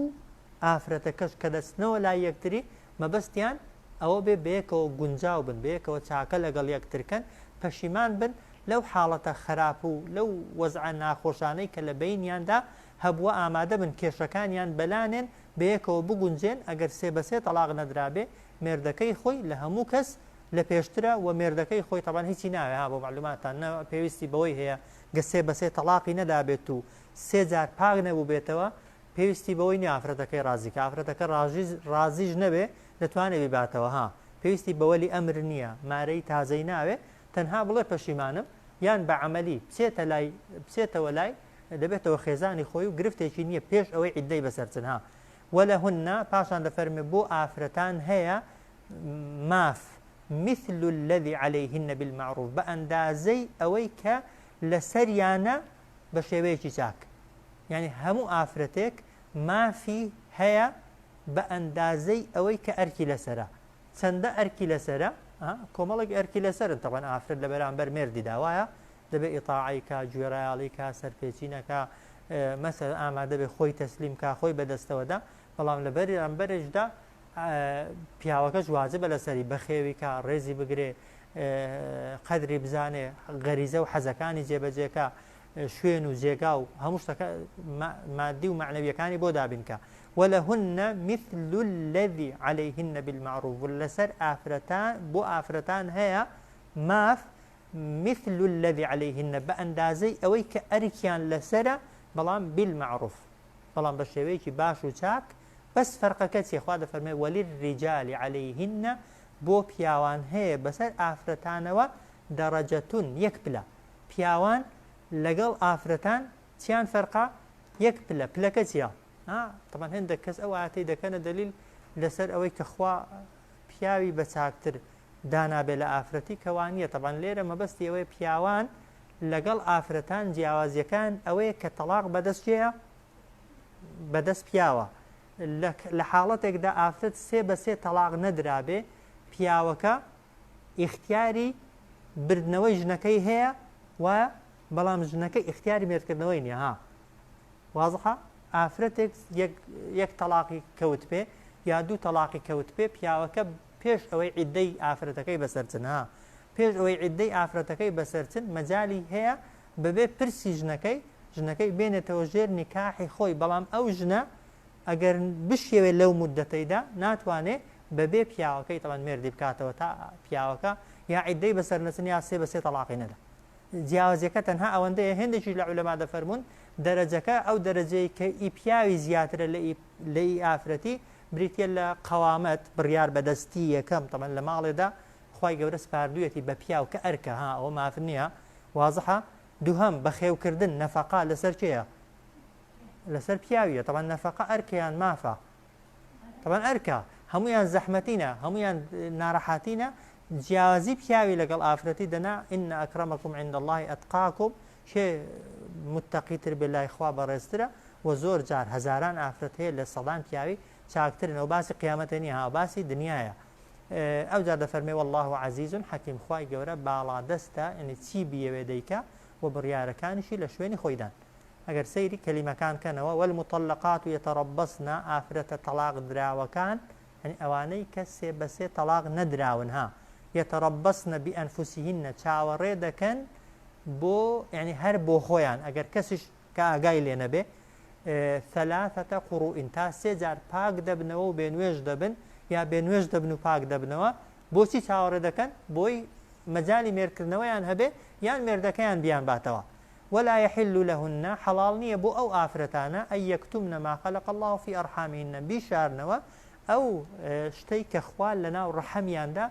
Speaker 1: ئافرەتەکەش کە دەچنەوە لای یەکتری مەبەستیان ئەوە بێ بەیەکەوە گونجاو بن بەیەکەوە چاکە لەگەڵ یەکترکەن پەشیمان بن لەو حاڵەتە خراپ و لەو وەزعە ناخۆشانەی کە لە بەینیاندا هەبووە ئامادە بن کێشەکانیان بەلانێن بەیەکەوە بگونجێن ئەگەر سێ بە سێ تەڵاق نەدرابێ مێردەکەی خۆی لە هەموو کەس لە پێشترە وە مێردەکەی خۆی تەبعەن هیچی ناوێ ها بۆ مەعلوماتتان نە پێویستی بەوەی هەیە گە سێ بە سێ تەڵاقی نەدابێت و سێ جار پاک نەبووبێتەوە پێویستی بەوەی نیە ئافرەتەکەی ڕازی کە ئافرەتەکە ڕازیش ڕازیش نەبێ دەتوانێ بیباتەوە ها پێویستی بە وەلی ئەمر نییە مارەی تازەی ناوێ تەنها بڵێ پەشیمانم یان بە عەمەلی بچێتە لای بچێتەوە لای دەبێتەوە خێزانی خۆی و گرفتێکی نییە پێش ئەوەی عیددەی بەسەر چن ها ولهن پاشان دەفەرمێ بۆ ئافرەتان هەیە ماف مثل الذي عليهن بالمعروف بە ئەندازەی ئەوەی کە لەسەریانە بە شێوەیەکی چاک یعنی هەموو ئافرەتێک مافی هەیە بە ئەندازەی ئەوەی کە ئەرکی لەسەرە چەندە ئەرکی لەسەرە کۆمەڵێک ئەرکی لەسەرن تەبعەن ئافرەت لە بەرامبەر مێردی داوایە دەبێ ئیتاعەی کا گوێڕایەڵی کا سەرپێچی نەکا مەسەل ئامادە بێ خۆی تەسلیم کا خۆی بەدەستەوەدا بەڵام لە بەرامبەرشدا پیاوەکەش واجبە لەسەری بەخێوی کا ڕێزی بگرێ قەدری بزانێ غەریزە و حەزەکانی جێبەجێکە شوێن و جێگا و هەموو شتەکە مادی و مەعنەویەکانی بۆ دابینکە ولهن مثل الذي عليهن بالمعروف لەسەر ئافرەتان بۆ ئافرەتان هەیە ماف مثل الذي عليهن بە ئەندازەی ئەوەی کە ئەرکیان لەسەرە بەڵام بالمعروف بەڵام بە شێوەیەکی باش و چاک بەس فەرقەکە چیە خوا دەفەرمێ وللرجال عليهن بۆ پیاوان هەیە بەسەر ئافرەتانەوە دەڕەجەتون یەک پلە پیاوان لەگەڵ ئافرەتان چیان فەرقە یەک پلە پلەکە چیە ها طبعا هەندێک کەس ئەو ئاەتەی دەکەنە دلیل لەسەر ئەوەی کە خوا پیاوی بە چاکتر دانابێ لە ئافرەتی کە وانیە تەبعەن لێرە مەبەستی ئەوەیە پیاوان لەگەڵ ئافرەتان جیاوازیەکان ئەوەیە کە تەڵاق بەدەست کێیە بەدەست پیاوە لە حاڵەتێکدا ئافرەت سێ بە سێ تەڵاق نەدرابێ پیاوەکە ئیختیاری. بردنەوەی ژنەکەی هەیە وایە بەڵام ژنەکە ئیختیاری مێردکردنەوەی نییە ها وازحە ئافرەتێک یەک یەک تەڵاقی کەوت پێ یا دوو تەڵاقی کەوت پێ پیاوەکە پێش ئەوەی عیدەی ئافرەتەکەی بەسەرچن ها پێش ئەوەی عیدەی ئافرەتەکەی بەسەرچن مەجالی هەیە بەبێ پرسی ژنەکەی ژنەکەی بێنێتەوە ژێر نیکاحی خۆی بەڵام ئەو ژنە ئەگەر بشیەوێ لەو مودەتەیدا ناتوانێ بەبێ پیاوەکەی تەبعەن مێردی بکاتەوە تا پیاوەکە یا عیدەی بەسەر نەچن یا سێ بە سێ تەڵاقی نەدا. جیاوازیەکە تەنها ئەوەندەیە هێندێکیش لە عولەما دەفەرموون دەرەجەکە ئەو دەرەجەی کە ئی پیاوی زیاترە لە ئی لە ئی ئافرەتی بریتیە لە قەوامەت بڕیار بەدەستی یەکەم تەبعەن لە ماڵێدا خوای گەورە سپاردوویەتی بە پیاو کە ئەرکە ها ئەوە ماف نییە وازحە دووهەم بەخێوکردن نەفەقە لەسەر کێیە لەسەر پیاویە تەبعەن نەفەقە ئەرکە یان مافە تەبعەن ئەرکە هەمویان زەحمەتینە هەمویان ناڕەحاتینە جیاوازی پیاوی لەگەڵ ئافرەتی دەنا إن أكرمكم عند الله أتقاكم کێ متەقی تر بێ لای خوا بەڕێزترە و زۆر جار هەزاران ئافرەت هەیە لە سەدان پیاوی چاکترن ئەو باسی قیامەتە نییە ها باسی دنیایە ئەوجار دەفەرمێ والله عزیز حکیم خوای گەورە باڵادەستە یعنی چی بیەوێ دەیکا و بڕیارەکانیشی لە شوێنی خۆیدان ئەگەر سەیری کەلیمەکان کەنەوە، والمطلقات یتربصن، ئافرەتە تەڵاق دراوەکان، یانی ئەوانەی کە سێ بە سێ تەڵاق نەدراون ها، یتربصن بانفسهن، چاوەڕێ دەکەن بۆ یانی هەر بۆ خۆیان ئەگەر کەسیش کە ئاگای لێ نەبێ، ثلاثة قروء، تا سێ جار پاک دەبنەوە و بێنوێژ دەبن یا بێنوێژ دەبن و پاک دەبنەوە، بۆچی چاوەڕێ دەکەن؟ بۆی مەجالی مێردکردنەوەیان هەبێ یان مێردەکەیان بیانباتەوە. ولا یحل لهن، حەڵاڵ نییە بۆ ئەو ئافرەتانە، ان یکتمن ما خلق اللە فی ارحامهن، بیشارنەوە ئەو شتەی کە خوا لەناو ڕەحمیاندا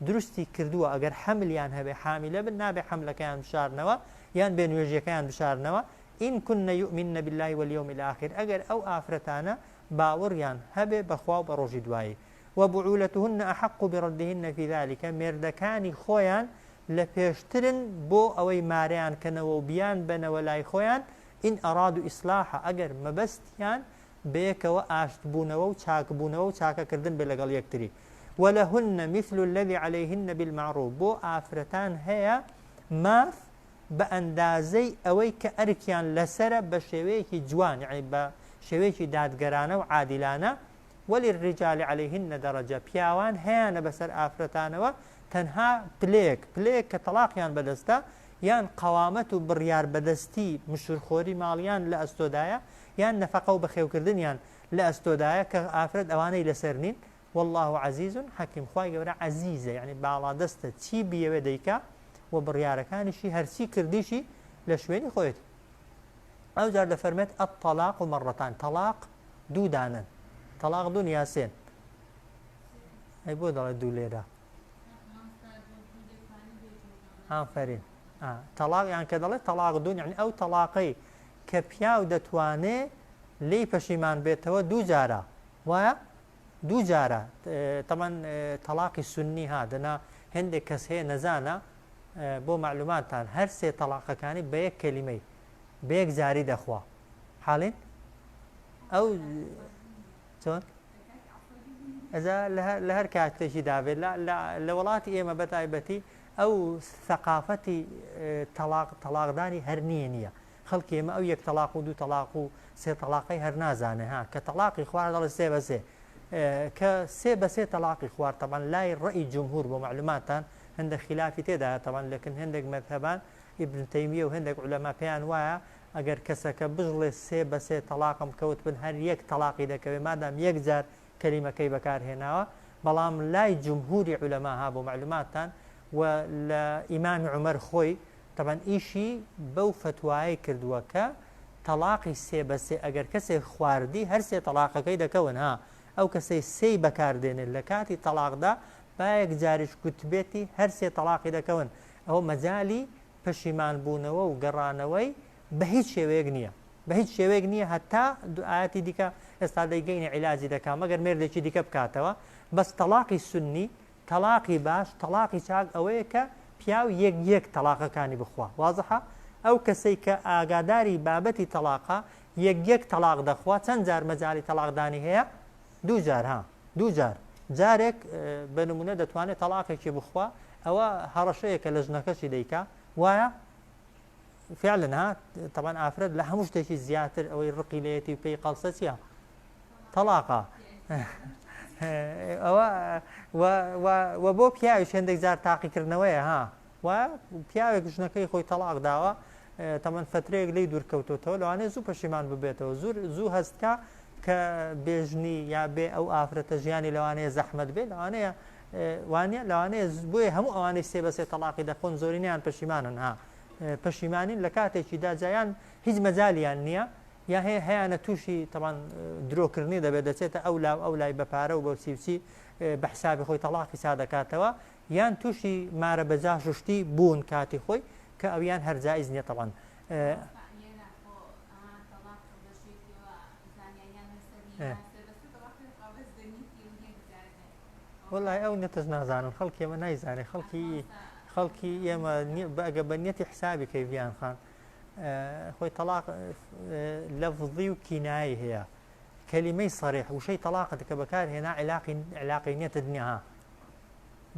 Speaker 1: دروستی کردووە، ئەگەر حەملیان هەبێ، حامیلە بن، نابێ حەملەکەیان بشارنەوە یان بێ نوێژیەکەیان بشارنەوە، ان کن یومن باللە والیوم الاخر، ئەگەر ئەو ئافرەتانە باوەڕیان هەبێ بە خوا و بە ڕۆژی دوایی. وبعولتهن احق بردهن فی ذلک، مێردەکانی خۆیان لە پێشترن بۆ ئەوەی مارەیان کەنەوە و بیان بەنەوە لای خۆیان، ان ارادوا اصلاحا، ئەگەر مەبەستیان بەیەکەوە ئاشت بوونەوە و چاک بوونەوە و چاکە کردن بێت لەگەڵ یەکتری، ولهن مثل الذی علیهن بالمعروف، بۆ ئافرەتان هەیە ماف بە ئەندازەی ئەوەی کە ئەرکیان لەسەرە بە شێوەیەکی جوان، یەعنی بە شێوەیەکی دادگەرانە و عادیلانە، وللرجال علیهن درجە، پیاوان هەیانە بەسەر ئافرەتانەوە تەنها پلەیەک، پلەیەک کە تەڵاقیان بەدەستە، یان قەوامەت و بڕیار بەدەستی مشورخۆری ماڵیان لە ئەستۆدایە، یان نەفەقە و بەخێوکردنیان لە ئەستۆدایە کە ئافرەت ئەوانەی لەسەر نین، واللە عزیز حکیم، خوای گەورە عەزیزە یەعنی باڵادەستە چی بیەوێ دەیکا و بڕیارەکانیشی هەرچی کردیشی لە شوێنی خۆیەتی. ئەوجار دەفەرمێت الطلاق مرتان، تەڵاق دوو دانەن، تەڵاق دوون یا سێن؟ ئەی بۆ دەڵێ دوو لێرە؟ ئافەرین تەڵاق یان کە دەڵێت تەڵاق دوون یعنی ئەو تەڵاقەی کە پیاو دەتوانێ لێی پەشیمان بێتەوە دوو جارە وایە دوو جارە تەمان تەڵاقی سنی ها دەنا هەندێک کەس هەیە نەزانە بۆ معلوماتتان هەر سێ تەڵاقەکانی بە یەک کەلیمەی بە یەک جاری دەخوا حاڵین ئەو چۆن؟ ئەجا لە هەر کاتێکی دابێت لە وڵاتی ئێمە بە تایبەتی ئەو ثەقافەتی تەڵاق تەڵاقدانی هەر نییە نییە خەڵکی ئێمە ئەو یەک تەڵاق و دوو تەڵاق و سێ تەڵاقەی هەر نازانێ ها کە تەڵاقی خوارد دەڵێ سێ بە سێ کە سێ بە سێ تەڵاقی خوارد تەبعەن لای ڕەئی جمهور بۆ معلوماتتان هەندێک خلافی تێدایە تەبعەن لەکن هەندێک مەذهەبان ئیبن تەیمیە و هەندێک عولەما پێیان وایە ئەگەر کەسەکە بژڵێ سێ بە سێ تەڵاقم کەوت بن هەر یەک تەڵاقی دەکەوێ مادام یەک جار کەلیمەکەی بەکار هێناوە بەڵام لای جمهوری عولەما ها بۆ مەعلوماتتان و لە ئیمامی عومەر خۆی تەبعەن ئیشی بەو فەتوایەی کردووە کە تەڵاقی سێ بە سێ ئەگەر کەسێک خواردی هەر سێ تەڵاقەکەی دەکەون ها ئەو کەسەی سێی بەکار دێنێت لە کاتی تەڵاقدا با یەک جاریش گوتبێتی هەر سێ تەڵاقی دەکەون ئەوە مەجالی پەشیمان بوونەوە و گەڕانەوەی بە هیچ شێوەیەک نییە بە هیچ شێوەیەک نییە هەتا دو ئایەتی دیکە ئێستا دەیگەینە عیلاجی دەکا مەگەر مێردێکی دیکە بکاتەوە بەس تەڵاقی سوننی تەڵاقی باش تەڵاقی چاک ئەوەیە کە پیاو یەک یەک تەڵاقەکانی بخوا وازحە ئەو کەسەی کە ئاگاداری بابەتی تەڵاقە یەک یەک تەڵاق دەخوا چەند جار مەجالی تەڵاقدانی هەیە دوو جار ها دوو جار جارێک بە نمونە دەتوانێت تەڵاقێکی بخوا. ئەوە هەڕەشەیەکە لە ژنەکەشی دەیکا وایە فعلا ها تەبان ئافرەت لە هەموو شتێکی زیاتر ئەوەی ڕقی لێتی و پێی قەڵسە چییە تەڵاقە ئەوە و بۆ پیاویش هێندێک جار تاقیکردنەوەیە ها و پیاوێک ژنەکەی خۆی تەڵاق داوە تەمەن فترەیەک لی دوورکەوتۆتەوە لەوانەیە زوو پەشیمان ببێتەوە زۆر زوو هەستکە کە بێژنی یا بێ ئەو ئافرەتە ژیانی لەوانەیە زەحمت بێ لەوانەیە وانە لەوانەیە بۆیە هەموو ئەوانەی سێ بەسێ تەلاقی دەخۆن زۆرینیان پەشیمانن ها پەشیمانین لە کاتێکی داجایان هیچ مەجالیان نییە یا هەیە هەیانە تووشی تەبان درۆکردنی دەبێت دەچێتە ئەو لا و ئەو لای بە پارە و بە چی و چی بە حسابی خۆی تەڵاقی سا دەکاتەوە یان تووشی مارە بە جاش و شتی بوون کاتی خۆی کە ئەویان هەر جائیز نییە تەبان. وەڵای ئەو نەتەش نازانم خەڵکی ئێمە نایزانێ خەڵکی خەڵکی ئێمە ئەگە بە نیەتی حسابی کەی ڤیان خان خۆی تەلاق لەفظی و کینایی هەیە کەلیمەی صریح وشەی تەلاقت کە بەکار هێنا علاقی علاقی نیەتت نییە ها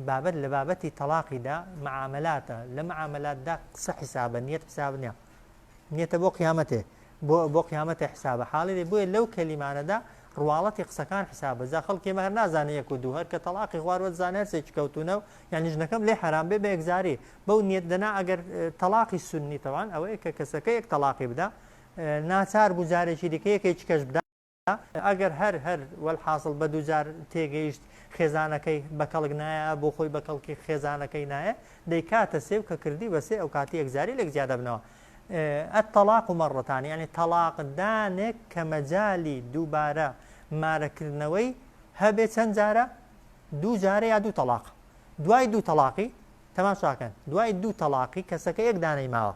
Speaker 1: بابەت لە بابەتی تەلاقیدا معاملاتە لە معاملاتدا قسە حسابە نیەت حساب نییە نیەتە بۆ قیامەتێ بۆ بۆ قیامەتێ حسابە حاڵی دێ بۆیە لەو کەلیمانەدا ڕواڵەتی قسەکان حسابە جا خەڵکی ئێمە هەر نازانێ یەک و دوو هەر کە تەڵاقی خواروە دەزانێ هەر سێکی کەوتوونە و یانی ژنەکەم لێ حەرام بێ بە یەکجاری بەو نیەت دەنا ئەگەر تەڵاقی سوننی تەوان ئەوەیە کە کەسەکە یەک تەڵاقی بدا ناچار بوو جارێکی دیکە یەکێکی کەش بدا ئەگەر هەر هەر وەلحاسڵ بە دووجار تێگەیشت خێزانەکەی بە کەڵک نایە بۆ خۆی بە کەڵکی خێزانەکەی نایە دەیکاتە سێ و کە کردی بە سێ ئەو کاتی یەکجاری لێک جیا دەبنەوە. الطلاق مرتان یعنی تەڵاق دانێک کە مەجالی دووبارە مارەکردنەوەی هەبێ چەند جارە؟ دوو جارە یا دوو تەڵاق دوای دوو تەڵاقی تەماشاکەن دوای دوو تەڵاقی کەسەکە یەک دانەی ماوە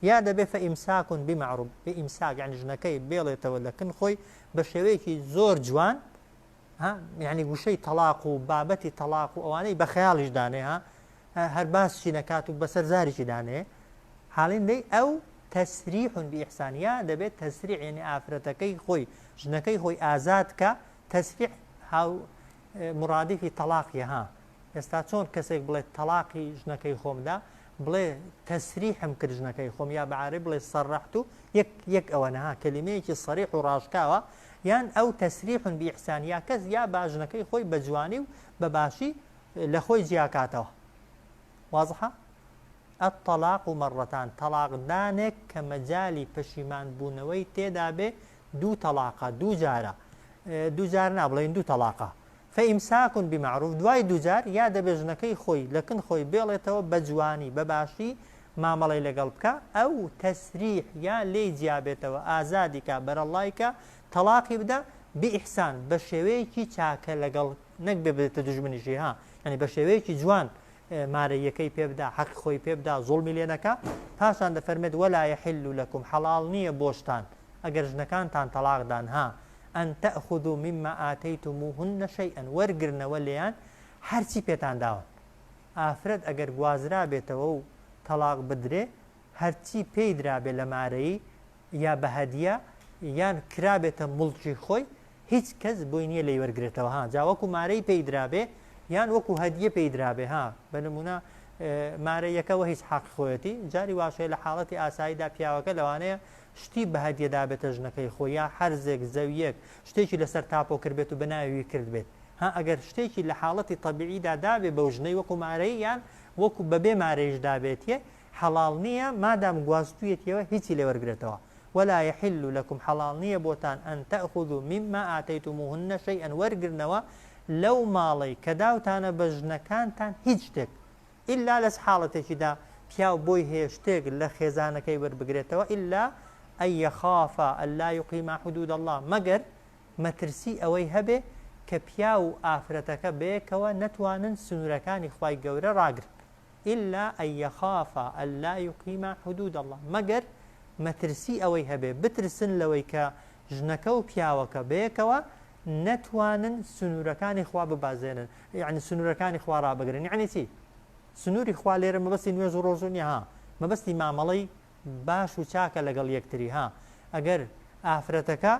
Speaker 1: یا دەبێ فإمساک بمعروف بئیمساک یعنی ژنەکەی بێڵێتەوە لە کن خۆی بە شێوەیەکی زۆر جوان ها یعنی وشەی تەڵاق و بابەتی تەڵاق و ئەوانەی بە خەیاڵیش دانێ ها هەر باسشی نەکات و بەسەر زاریشی دانێ حاڵین دەی ئەو تەسریح بئیحسان یا دەبێت تەسریح یعنی ئافرەتەکەی خۆی ژنەکەی خۆی ئازاد کە تەسریح هاو مڕادیفی تەڵاقیە ها ئێستا چۆن کەسێک بڵێت تەڵاقی ژنەکەی خۆم دا بڵێ تەسریحم کرد ژنەکەی خۆم یا بە عەرەبی بڵێ سەرحت و یەک یەک ئەوەنە ها کەلیمەیەکی سەریح و ڕاشکاوە یان ئەو تەسریح بئیحسان یا کەس یا با ژنەکەی خۆی بە جوانی و بە باشی لە خۆی جیاکاتەوە وازحە الطلاق مرتان تەڵاق دانێک کە مەجالی پەشیمان بوونەوەی تێدا بێ دوو تەڵاقە دوو جارە دوو جار نا بڵێین دوو تەڵاقە فإمساک بمعروف دوای دووجار یا دەبێ ژنەکەی خۆی لە کن خۆی بێڵێتەوە بە جوانی بە باشی مامەڵەی لەگەڵ بکا ئەو تەسریح یا لێی جیابێتەوە ئازادی کا بەرەڵای کا تەڵاقی بدا بئیحسان بە شێوەیەکی چاکە لەگەڵ نەک بێ بێتە دوژمنیشی ها یعنی بە شێوەیەکی جوان مارەییەکەی پێ بدا حەقی خۆی پێ بدا زوڵمی لێ نەکا پاشان دەفەرمێت ولا یحل لکم حەڵاڵ نییە بۆشتان ئەگەر ژنەکانتان تەڵاق دان ها ان تأخذوا مما آتیتموهن شیئا وەرگرنەوە لێیان هەرچی پێتان داون ئافرەت ئەگەر گوازرابێتەوە و تەڵاق بدرێ هەرچی پێی درابێ لە مارەیی یا بە هەدیە یان کرابێتە موڵکی خۆی هیچ کەس بۆی نییە لێی وەرگرێتەوە ها جا وەکو مارەی پێی درابێ یان وەکو هەدیە پێی درابێ ها بە نمونە مارەیەکەوە هیچ حەق خۆیەتی جاری واشەیە لە حاڵەتی ئاساییدا پیاوەکە لەوانەیە شتی بە هەدیە دابێتە ژنەکەی خۆی یا حەرزێک زەویەک شتێکی لەسەر تاپۆ کردبێت و بە ناوی کرد بێت ها ئەگەر شتێکی لە حاڵەتی تەبیعیدا دابێ بەو ژنەی وەکو مارەی یان وەکو بەبێ مارەیش دابێتیە حەڵاڵ نییە مادام گواستویەتیەوە هیچی لێ وەرگرێتەوە ولا یحل لکم حەڵاڵ نییە بۆتان ان تأخذوا مما آتیتموهن شیئا وەرگرنەوە لەو ماڵەی کە داوتانە بە ژنەکانتان هیچ شتێک ئیلا لەچ حاڵەتێکیدا پیاو بۆی هەیە شتێک لە خێزانەکەی وەربگرێتەوە الا ان یخافا الا یقیما حدود اللە مەگەر مەترسی ئەوەی هەبێ کە پیاو و ئافرەتەکە بەیەکەوە نەتوانن سنوورەکانی خوای گەورە ڕاگرن الا ان یخافا الا یقیما حدود اللە مەگەر مەترسی ئەوەی هەبێ بترسن لەوەی کە ژنەکە و پیاوەکە بەیەکەوە نەتوانن سنوورەکانی خوا ببازێنن یعنی سنوورەکانی خوا ڕابگرن یعنی چی سنووری خوا لێرە مەبەستی نوێژ و ڕۆژوو نییە ها مەبەستی مامەڵەی باش و چاکە لەگەڵ یەکتری ها ئەگەر ئافرەتەکە.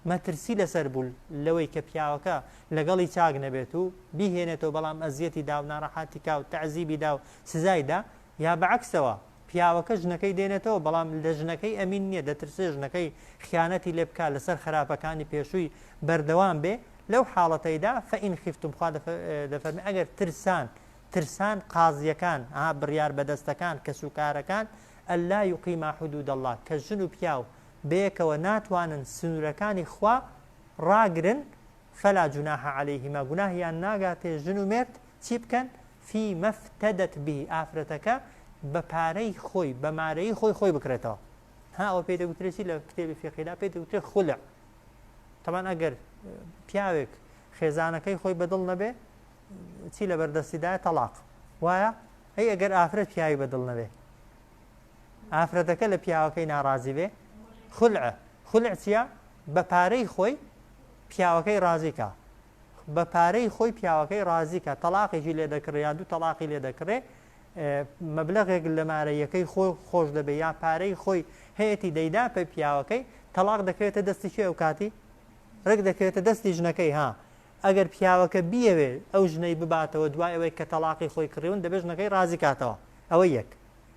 Speaker 1: مەترسی لەسەر بوو لەوەی کە پیاوەکە لەگەڵی چاک نەبێت و بیهێنێتەوە بەڵام ئەزیەتی دا و ناڕەحاتی کا و تەعزیبی دا و سزای دا، یا بە عەکسەوە پیاوەکە ژنەکەی دێنێتەوە بەڵام لە ژنەکەی ئەمین نییە دەترسێ ژنەکەی خیانەتی لێ بکا لەسەر خراپەکانی پێشووی بەردەوام بێ لەو حاڵەتەیدا فإن خفتم خوا دەفەرمێ ئەگەر ترسان ترسان قازیەکان ها بڕیار بەدەستەکان کەسوکارەکان ألا يقيما حدود الله کە ژن و پیاو بەیەکەوە ناتوانن سنوورەکانی خوا ڕاگرن فلا جناح علیهما گوناهیان ناگاتێ ژن و مێرد چی بکەن فیما افتدت به ئافرەتەکە بە پارەی خۆی بە مارەیی خۆی خۆی بکڕێتەوە ها ئەوە پێی دەگوترێ چی لە کتێبی فیقهیدا پێی دەگوترێ خولع تەبان ئەگەر پیاوێک خێزانەکەی خۆی بەدڵ نەبێ چی لە بەردەستیدایە تەلاق وایە ئەی ئەگەر ئافرەت پیاوی بەدڵ نەبێ ئافرەتەکە لە پیاوەکەی ناڕازی بێ خولع خولع چییە بە پارەی خۆی پیاوەکەی ڕازی کا بە پارەی خۆی پیاوەکەی ڕازی کا تەڵاقێکی لێ دەکڕێ یان دوو تەڵاقی لێ دەکڕێ مەبلەغێک لە مارەیەکەی خۆی خۆش دەبێ یا پارەی خۆی هەیەتی دەیدا پێ پیاوەکەی تەڵاق دەکەوێتە دەستی کێ ئەو کاتی ڕێک دەکەوێتە دەستی ژنەکەی ها ئەگەر پیاوەکە بیەوێ ئەو ژنەی بباتەوە دوای ئەوەی کە تەڵاقی خۆی کڕیون دەبێت ژنەکەی ڕازی کاتەوە ئەوە یەک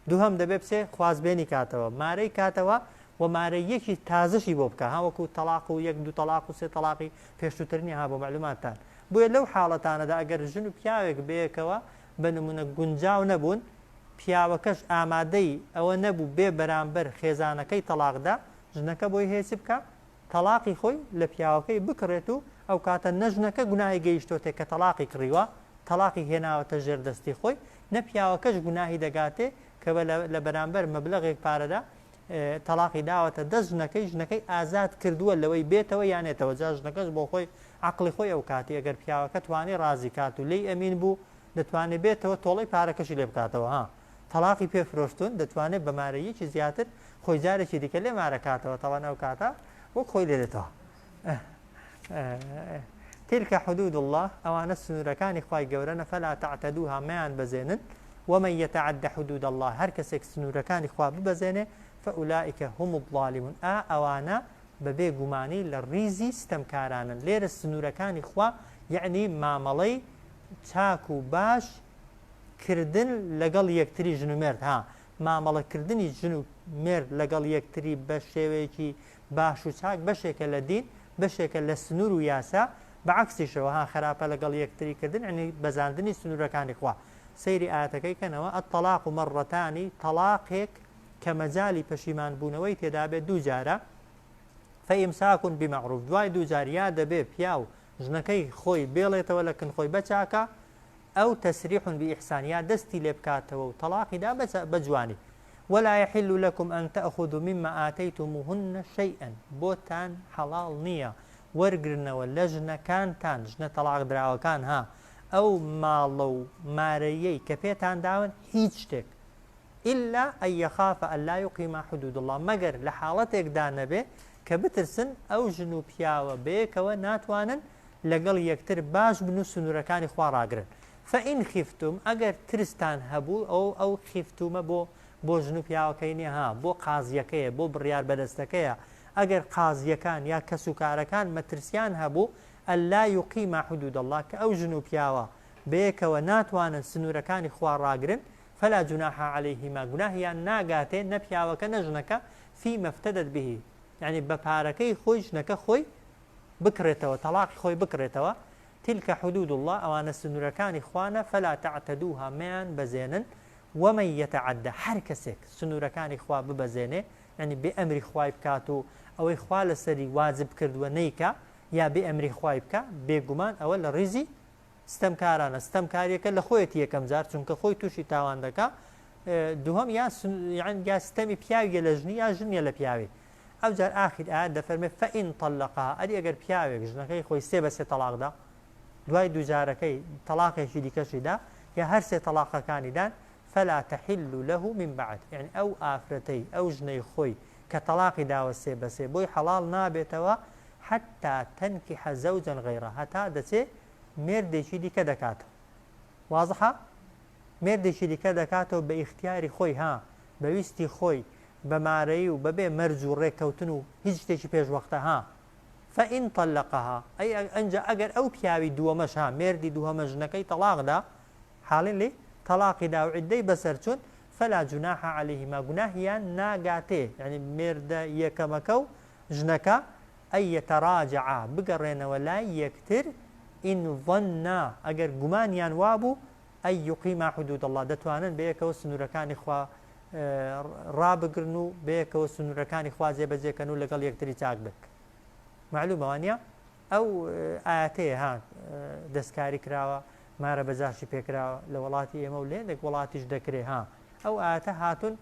Speaker 1: دووهەم دەبێ بچێ خوازبێنی کاتەوە مارەی کاتەوە و مارەییەکی تازەشی بۆ بکا ها وەکو تەڵاق و یەک دوو تەڵاق و سێ تەڵاقی پێشووتر نیە ها بۆ مەعلوماتتان بۆیە لەو حاڵەتانەدا ئەگەر ژن و پیاوێک بەیەکەوە بە نمونە گونجاو نەبوون پیاوەکەش ئامادەی ئەوە نەبوو بێ بەرامبەر خێزانەکەی تەڵاق دا ژنەکە بۆی هەیە چ بکا تەڵاقی خۆی لە پیاوەکەی بکڕێت و ئەو کاتە نە ژنەکە گوناهی گەیشتۆتێ کە تەڵاقی کڕیوە تەڵاقی هێناوەتە ژێر دەستی خۆی نە پیاوەکەش گوناهی دەگاتێ کە بە لە بەرامبەر مەبلەغێک پارەدا تەڵاقی داوەتە دەست ژنەکەی ژنەکەی ئازاد کردووە لەوەی بێتەوە یان نێتەوە جا ژنەکەش بۆ خۆی عەقڵی خۆی ئەو کاتی ئەگەر پیاوەکە توانی ڕازی کات و لێی ئەمین بوو دەتوانێ بێتەوە تۆڵەی پارەکەشی لێ بکاتەوە ها تەڵاقی پێ فرۆشتون دەتوانێت بە مارەیەکی زیاتر خۆی جارێکی دیکە لێ مارە کاتەوە تەوان ئەو کاتە وەک خۆی لێ دێتەوە تلك حدود اللە ئەوانە سنوورەکانی خوای گەورەنە فلا تعتدوها مەیان بەزێنن ومن یتعد حدود اللە هەر کەسێک سنوورەکانی خوا ببەزێنێ فاولئک هم الظالمون ئا ئەوانە بەبێ گومانی لە ڕیزی ستەمکارانن لێرە سنوورەکانی خوا یەعنی مامەڵەی چاک و باش کردن لەگەڵ یەکتری ژن و مێرد ها مامەڵەکردنی ژن و مێرد لەگەڵ یەکتری بە شێوەیەکی باش و چاک بەشێکە لە دین بەشێکە لە سنوور و یاسا، بە عەکسیشەوە ها خەراپە لەگەڵ یەکتری کردن یەعنی بەزاندنی سنوورەکانی خوا. سەیری ئایەتەکەی کەنەوە، الطلاق مرتان، تەڵاقێک کە مەجالی پەشیمان بوونەوەی تێدا بێت دوو جارە، فامساک بمعروف، دوای دوو جار یا دەبێ پیاو ژنەکەی خۆی بێڵێتەوە لە کن خۆی بە چاکە، ئەو تسریح بإحسان، یا دەستی لێ بکاتەوە و تەڵاقی دا بە جوانی. ولا یحل لکم ان تاخذوا مما آتیتموهن شیئا بۆتان حەڵاڵ نییە وەرگرنەوە لە ژنەکانتان، ژنە تەڵاقدراوەکان ها، ئەو ماڵە و مارەییەی کە پێتان داون هیچ شتێک، الا ان یخافا الا یقیما حدود اللە مەگەر لە حاڵەتێکدا نەبێ کە بترسن ئەو ژن و پیاوە بەیەکەوە ناتوانن لەگەڵ یەکتر باش بن و سنوورەکانی خوا ڕاگرن. فان خفتم ئەگەر ترستان هەبوو ئەو ئەو خفتومە بۆ بۆ ژن و پیاوەکەی نیە ها بۆ قازیەکەیە بۆ بڕیار بەدەستەکەیە ئەگەر قازیەکان یا کەس و کارەکان مەترسیان هەبوو الا یقیما حدود اللە کە ئەو ژن و پیاوە بەیەکەوە ناتوانن سنورەکانی خوا ڕاگرن فلا جناح علیهما گوناهیان ناگاتێ نە پیاوەکە نە ژنەکە فیما افتدت به یعنی بە پارەکەی خۆی ژنەکە خۆی بکڕێتەوە تەڵاقی خۆی بکڕێتەوە تلک حدود اللە ئەوانە سنورەکانی خوانە فلا تعتدوها مەیان بەزێنن ومن یتعد هەر کەسێک سنورەکانی خوا ببەزێنێ یانی بێ ئەمری خوای بکات و ئەوەی خوا لەسەری واجب کردووە نەیکا یا بێ ئەمری خوای بکا بێگومان ئەوە لە ڕیزی ستەمکارانە ستەمکاریەکە لە خۆیەتی یەکەم جار چونکە خۆی تووشی تاوان دەکا دووهەم یا یا ستەمی پیاویە لە ژنی یا ژنیە لە پیاوی ئەوجار ئاخیر ئایەت دەفەرمێ فإن طلقها ئەری ئەگەر پیاوێک ژنەکەی خۆی سێ بە سێ تەڵاق دا دوای دووجارەکەی تەڵاقێکی دیکەشی دا یا هەر سێ تەڵاقەکانی دان فلا تحل له من بعد یعنی ئەو ئافرەتەی ئەو ژنەی خۆی کە تەڵاقی داوە سێ بە سێ بۆی حەڵاڵ نابێتەوە حتى تنكح زوجا غيره هەتا دەچێ مێردێکی دیکە دەکاتەوە وازحە مێردێکی دیکە دەکاتەوە بە ئیختیاری خۆی ها بە ویستی خۆی بە مارەیی و بەبێ مەرج و ڕێککەوتن و هیچ شتێکی پێش وەختە ها. فإن طلقها ئەی ئەنجا ئەگەر ئەو پیاوی دووەمەش ها مێردی دووهەمە ژنەکەی تەڵاق دا حاڵین لێی تەڵاقی دا و عیددەی بەسەر چوون فلا جناح علیهما گوناهیان ناگاتێ یانی مێردە یەکەمەکە و ژنەکە ان یتراجعا بگەڕێنەوە لای یەکتر ان ظنا ئەگەر گومانیان وابوو ان یقیما حدود اللە دەتوانن بەیەکەوە سنوورەکانی خوا ڕابگرن و بەیەکەوە سنوورەکانی خوا جێبەجێکەن و لەگەڵ یەکتری چاک بن معلومە وانە ئەو ئاەتەیە ها دەستکاری کراوە مارە بەجاشی پێکراوە لە وڵاتی ئێمە و لێندێک وڵاتیش دەکرێ ها ئەو ئاەتە هاتون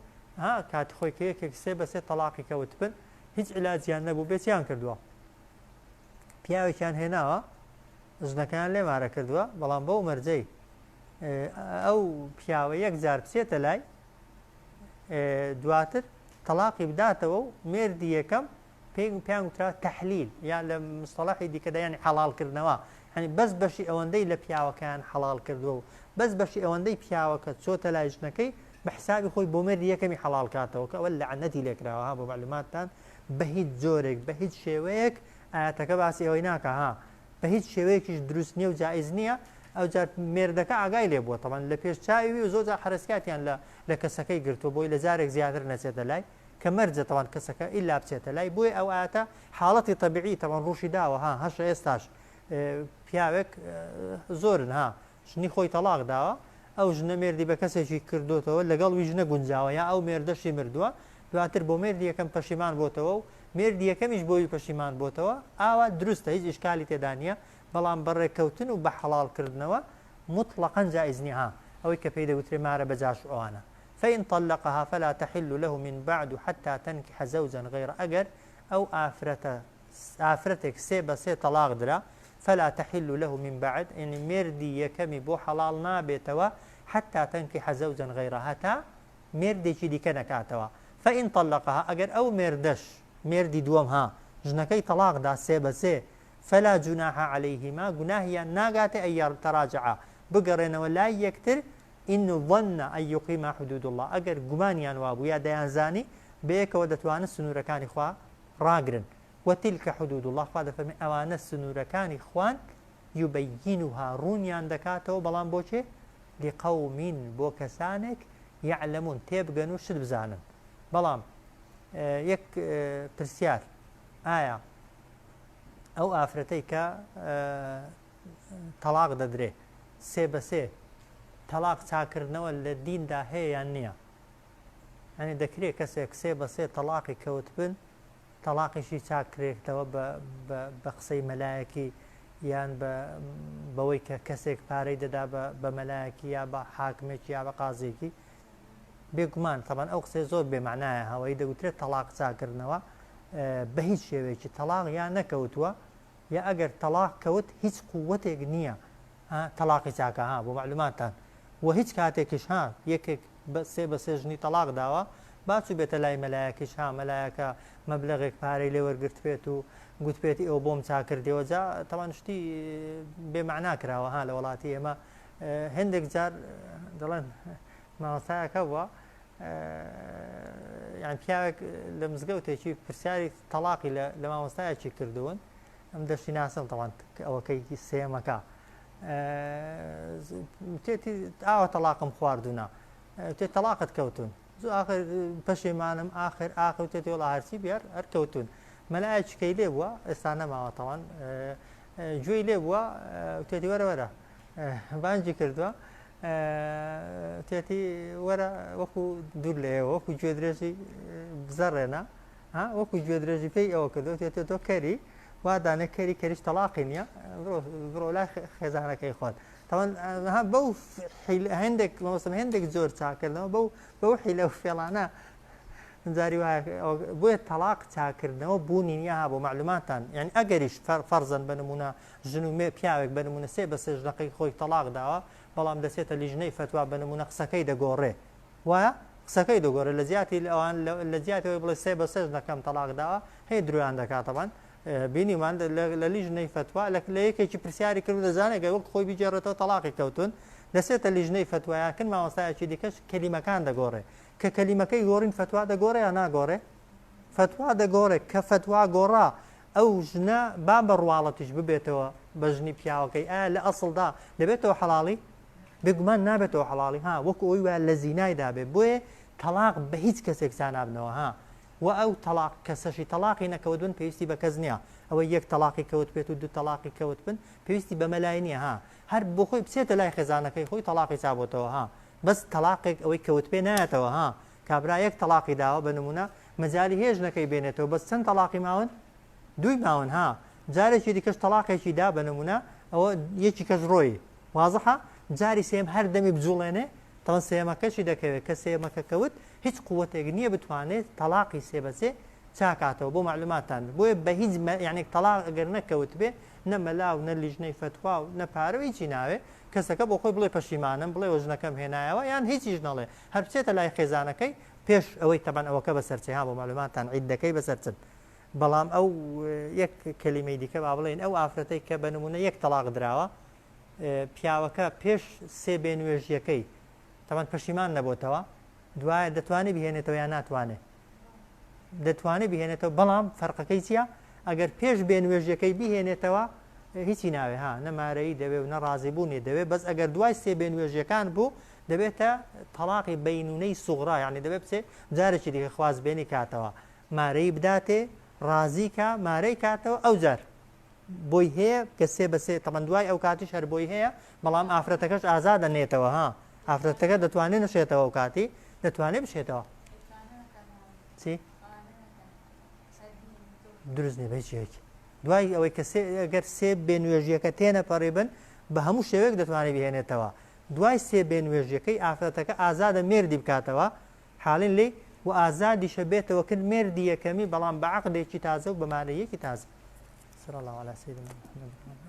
Speaker 1: ها کات خۆی کە یەکێک سێ بەسێ تەلاقی کەوتبن هیچ علاجیان نەبوو بێ چیان کردووە پیاوێکیان هێناوە ژنەکەیان لێ مارە کردووە بەڵام بەو مەرجەی ئەو پیاوە یەک جار بچێتە لای دواتر تەلاقی بداتەوە و مێردی یەکەم پێی پێیان گوترا تەحلیل یان لە مستەڵحی دیکەدا ینی حەڵاڵکردنەوە هەنی بەس بەشی ئەوەندەی لە پیاوەکەیان حەڵاڵ کردووە و بەس بەشی ئەوەندەی پیاوەکە چۆتە لای ژنەکەی بە حسابی خۆی بۆ مێردی یەکەمی حەڵاڵ کاتەوە کە ئەوە لەعنەتی لێکراوە ها بۆ مەعلوماتتان بە هیچ جۆرێک بە هیچ شێوەیەک ئایەتەکە باسی ئەوەی ناکا ها بە هیچ شێوەیەکیش دروست نییە و جائز نییە ئەوجار مێردەکە ئاگای لێ بووە تەبعەن لە پێش چاوی و زۆر جار حەرەسکاتیان لە لە کەسەکەی گرتووە بۆی لە جارێک زیاتر نەچێتە لای کە مەرجە تەبعەن کەسەکە ئیلا بچێتە لای بۆیە ئەو ئایەتە حاڵەتی تەبیعی تەبعەن ڕووشی داوە ها هەشە ئێستاش پیاوێک زۆرن ها ژنی خۆی تەڵاق داوە، ئەو ژنە مێردی بە کەسێکی کردۆتەوە لەگەڵ وی ژنە گونجاوە یا ئەو مێردەشی مردووە دواتر بۆ مێردی یەکەم پەشیمان بۆتەوە و مێردی یەکەمیش بۆ وی پەشیمان بۆتەوە ئاوا دروستە هیچ ئیشکالی تێدا نییە بەڵام بە ڕێککەوتن و بە حەڵاڵ کردنەوە موتڵەقەن جائیز نییە ها ئەوەی کە پێی دەگوترێ مارە بە جاش و ئەوانە فإن طلقها فلا تحل له من بعد حتى تنكح زوجا غيره ئەگەر ئەو ئافرەتە ئافرەتێک سێ بە سێ تەڵاق درا، فلا تحل له من بعد، یەعنی مێردی یەکەمی بۆ حەڵاڵ نابێتەوە، حتی تنکح زوجا غیره، هەتا مێردێکی دیکە نەکاتەوە، فان طلقها، ئەگەر ئەو مێردەش، مێردی دووەم ها، ژنەکەی تەڵاق دا سێ بە سێ، فلا جناح علیهما، گوناهیان ناگاتێ ان یتراجعا، بگەڕێنەوە لای یەکتر، ان ظنا ان یقیما حدود اللە، ئەگەر گومانیان وابوو یا دەیانزانی بەیەکەوە دەتوانن سنوورەکانی خوا ڕاگرن، وتلک حدود اللە، خوا دەفەرمێ ئەوانە سنوورەکانی خوان، یبینها، ڕوونیان دەکاتەوە، بەڵام بۆ کێ؟ لقوم، بۆ کەسانێک، یعلمون، تێبگەن و شت بزانن. بەڵام یەک پرسیار، ئایا ئەو ئافرەتەی کە تەڵاق دەدرێ سێ بە سێ تەڵاق چاکردنەوە لە دیندا هەیە یان نییە؟ یانی دەکرێ کەسێک سێ بە سێ تەڵاقی کەوتبن تەڵاقیشی چاک کرێتەوە بە بە قسەی مەلایەکی یان بە بەوەی کە کەسێک پارەی دەدا بە بە مەلایەکی یا بە حاکمێکی یا بە قازێکی بێگومان تەبەن ئەو قسەی زۆر بێمانایە هەوەی دەگوترێت تەڵاق چاکردنەوە بە هیچ شێوەیەکی تەڵاق یا نەکەوتووە یا ئەگەر تەڵاق کەوت هیچ قووەتێک نییە ها تەڵاقی چاکە ها بۆ مەعلوماتتان وە هیچ کاتێکیش ها یەکێک بە سێ بە سێ ژنی تەڵاق داوە با چوبێتە لای مەلایەکیش ها مەلایەکە مەبلەغێک پارەی لێ وەرگرتبێت و گوتبێتی ئەوە بۆم چاکردیەوە جا تەوان شتی بێ مەعنا کراوە ها لە وڵاتی ئێمە هێندێک جار دەڵێن مامۆستایەکە بووە یان پیاوێک لە مزگەوتێکی پرسیاری تەڵاقی لە مامۆستایەکی کردوون ئەم دەشتی ناسم تەوان ئەوەکەی سێمەکە تێتی ئاوە تەلاقم خواردوونە تێ تەلاقت کەوتون زۆ ئاخر پەشیمانم ئاخر ئاخر تێتی وڵا هەرچی بیار هەر کەوتون مەلایەکی کەی لێ بووە ئێستا نەماوە تەوان گوێی لێ بووە تێتی وەرە وەرە بانجی کردووە تێتی وەرە وەکو دوور لێەوە وەکو گوێ درێژی بزەڕێنە ها وەکو گوێ درێژی پێی ئەوە کردو تێتێ تۆ کەری وا دانێ کەری کەریش تەڵاقی نییە بڕۆ لای خێزانەکەی خۆت تەوان ها بەو هەندێک مەوسم هەندێک زۆر چاکردنەوە بەو بەو حیلە و فێڵانە جاری وایە بۆیە تەلاق چاکردنەوە بوونی نییە ها بۆ معلوماتان یعنی ئەگەریش فەرزەن بە نمونە ژن و مێ پیاوێک بە نمونە سێ بە سێ ژنەکەی خۆی تەلاق داوە بەڵام دەچێتە لیژنەی فەتوا بە نمونە قسەکەی دەگۆڕێ وایە قسەکەی دەگۆڕێ لە جیاتی ئەوان لە جیاتی ئەوەی بڵێ سێ بە سێ ژنەکەم تەڵاق داوە هەیە درۆیان دەکات تەبان بینیمان لە لیژنەی فەتوا لە یەکێکی پرسیاری کرد دەزانێت گەر وەک خۆی بگێڕێتەوە تەڵاقی کەوتون دەسێتە لیژنەی فەتوایاکن مامۆستایەکی دیکەش کەلیمەکان دەگۆڕێ کە کەلیمەکەی گۆڕین فەتوا دەگۆڕێ یا ناگۆڕێ فەتوا دەگۆڕێ کە فەتوا گۆڕا. ئەو ژنە با بە ڕواڵەتیش ببێتەوە بە ژنی پیاوەکەی ئایا لە ئەسڵدا دەبێتەوە حەڵاڵی؟ بێگومان نابێتەوە حەڵاڵی ها وەکو ئەوی وایە لە زینایدا بێ بۆیە تەڵاق بە هیچ کەسێک چانابنەوە ها وە ئەو تەڵاق کەسەشی تەڵاقی نەکەوت بن پێویستی بە کەس نییە ئەوەی یەک تەڵاقی کەوت بێت و دوو تەڵاقی کەوت بن پێویستی بە مەلای نییە ها هەر بۆ خۆی بچێتە لای خێزانەکەی خۆی تەڵاقی چابۆتەوە ها بەس تەڵاقێک ئەوەی کەوت پێ نایەتەوە ها کابرا یەک تەڵاقی داوە بە نمونە مەجالی هەیە ژنەکەی بێنێتەوە بەس چەند تەڵاقی ماون دووی ماون ها جارێکی دیکەش تەڵاقێکی دا بە نمونە ئەوە یەکی کەس ڕۆیی وازحە جاری سێم هەر دەمی بجوڵێنێ تەوان سێمەکەشی دەکەوێت کە سێمەکە کەوت هیچ قوتێک نییە بتوانێت تەلاقی سێ بەسێ چاکاتەوە بۆ معلوماتان بۆیە بە هیچ یعنی تەلاق ئەگەر نەکەوت بێ نە مەلا و نە لیژنەی فەتوا و نە پارە و هیچی ناوێ کەسەکە بۆ خۆی بڵێ پەشیمانم بڵێ ژنەکەم هێنایەوە یان هیچیش نەڵێ هەر بچێتە لای خێزانەکەی پێش ئەوەی تەبەن ئەوەکە بەسەرچێ ها بۆ معلوماتان عیدەکەی بەسەرچن بەڵام ئەو یەک کەلیمەی دیکە با بڵێین ئەو ئافرەتەی کە بە نمونە یەک تەڵاق دراوە پیاوەکە پێش سێ بێنوێژیەکەی تەمان پەشیمان نەبۆتەوە دوایە دەتوانێت بهێنێتەوە یا ناتوانێت دەتوانێت بهێنێتەوە بەڵام فەرقەکەی چییە ئەگەر پێش بێنوێژیەکەی بهێنێتەوە هیچی ناوێ ها نە مارەیی دەوێ و نە ڕازیبوونی دەوێ بەس ئەگەر دوای سێ بێنوێژیەکان بوو دەبێتە تەڵاقی بەینونەی سوغرا یعنی دەبێت بچێ جارێکی دیکە خوازبێنی کاتەوە مارەی بداتێ ڕازی کا مارەی کاتەوە ئەوجار بۆی هەیە کە سێ بە سێ تەبەن دوای ئەو کاتیش هەر بۆی هەیە بەڵام ئافرەتەکەش ئازادە نێتەوە ها ئافرەتەکە دەتوانێت نەشێتەوە ئەو کاتی دەتوانێت بشێتەوە چی دروست نیە بە هیچ شێوەیەک دوای ئەوەی کە سێ ئەگەر سێ بێنوێژیەکە تێنەپەڕی بن بە هەموو شێوەیەک دەتوانێت بهێنێتەوە دوای سێ بێنوێژیەکەی ئافرەتەکە ئازادە مێردی بکاتەوە حاڵین لێی و ئازادیشە بێتەوە کرد مێردی یەکەمی بەڵام بە عەقدێکی تازە و بە مارەییەکی تازە. صلی الله علی سیدنا محمد.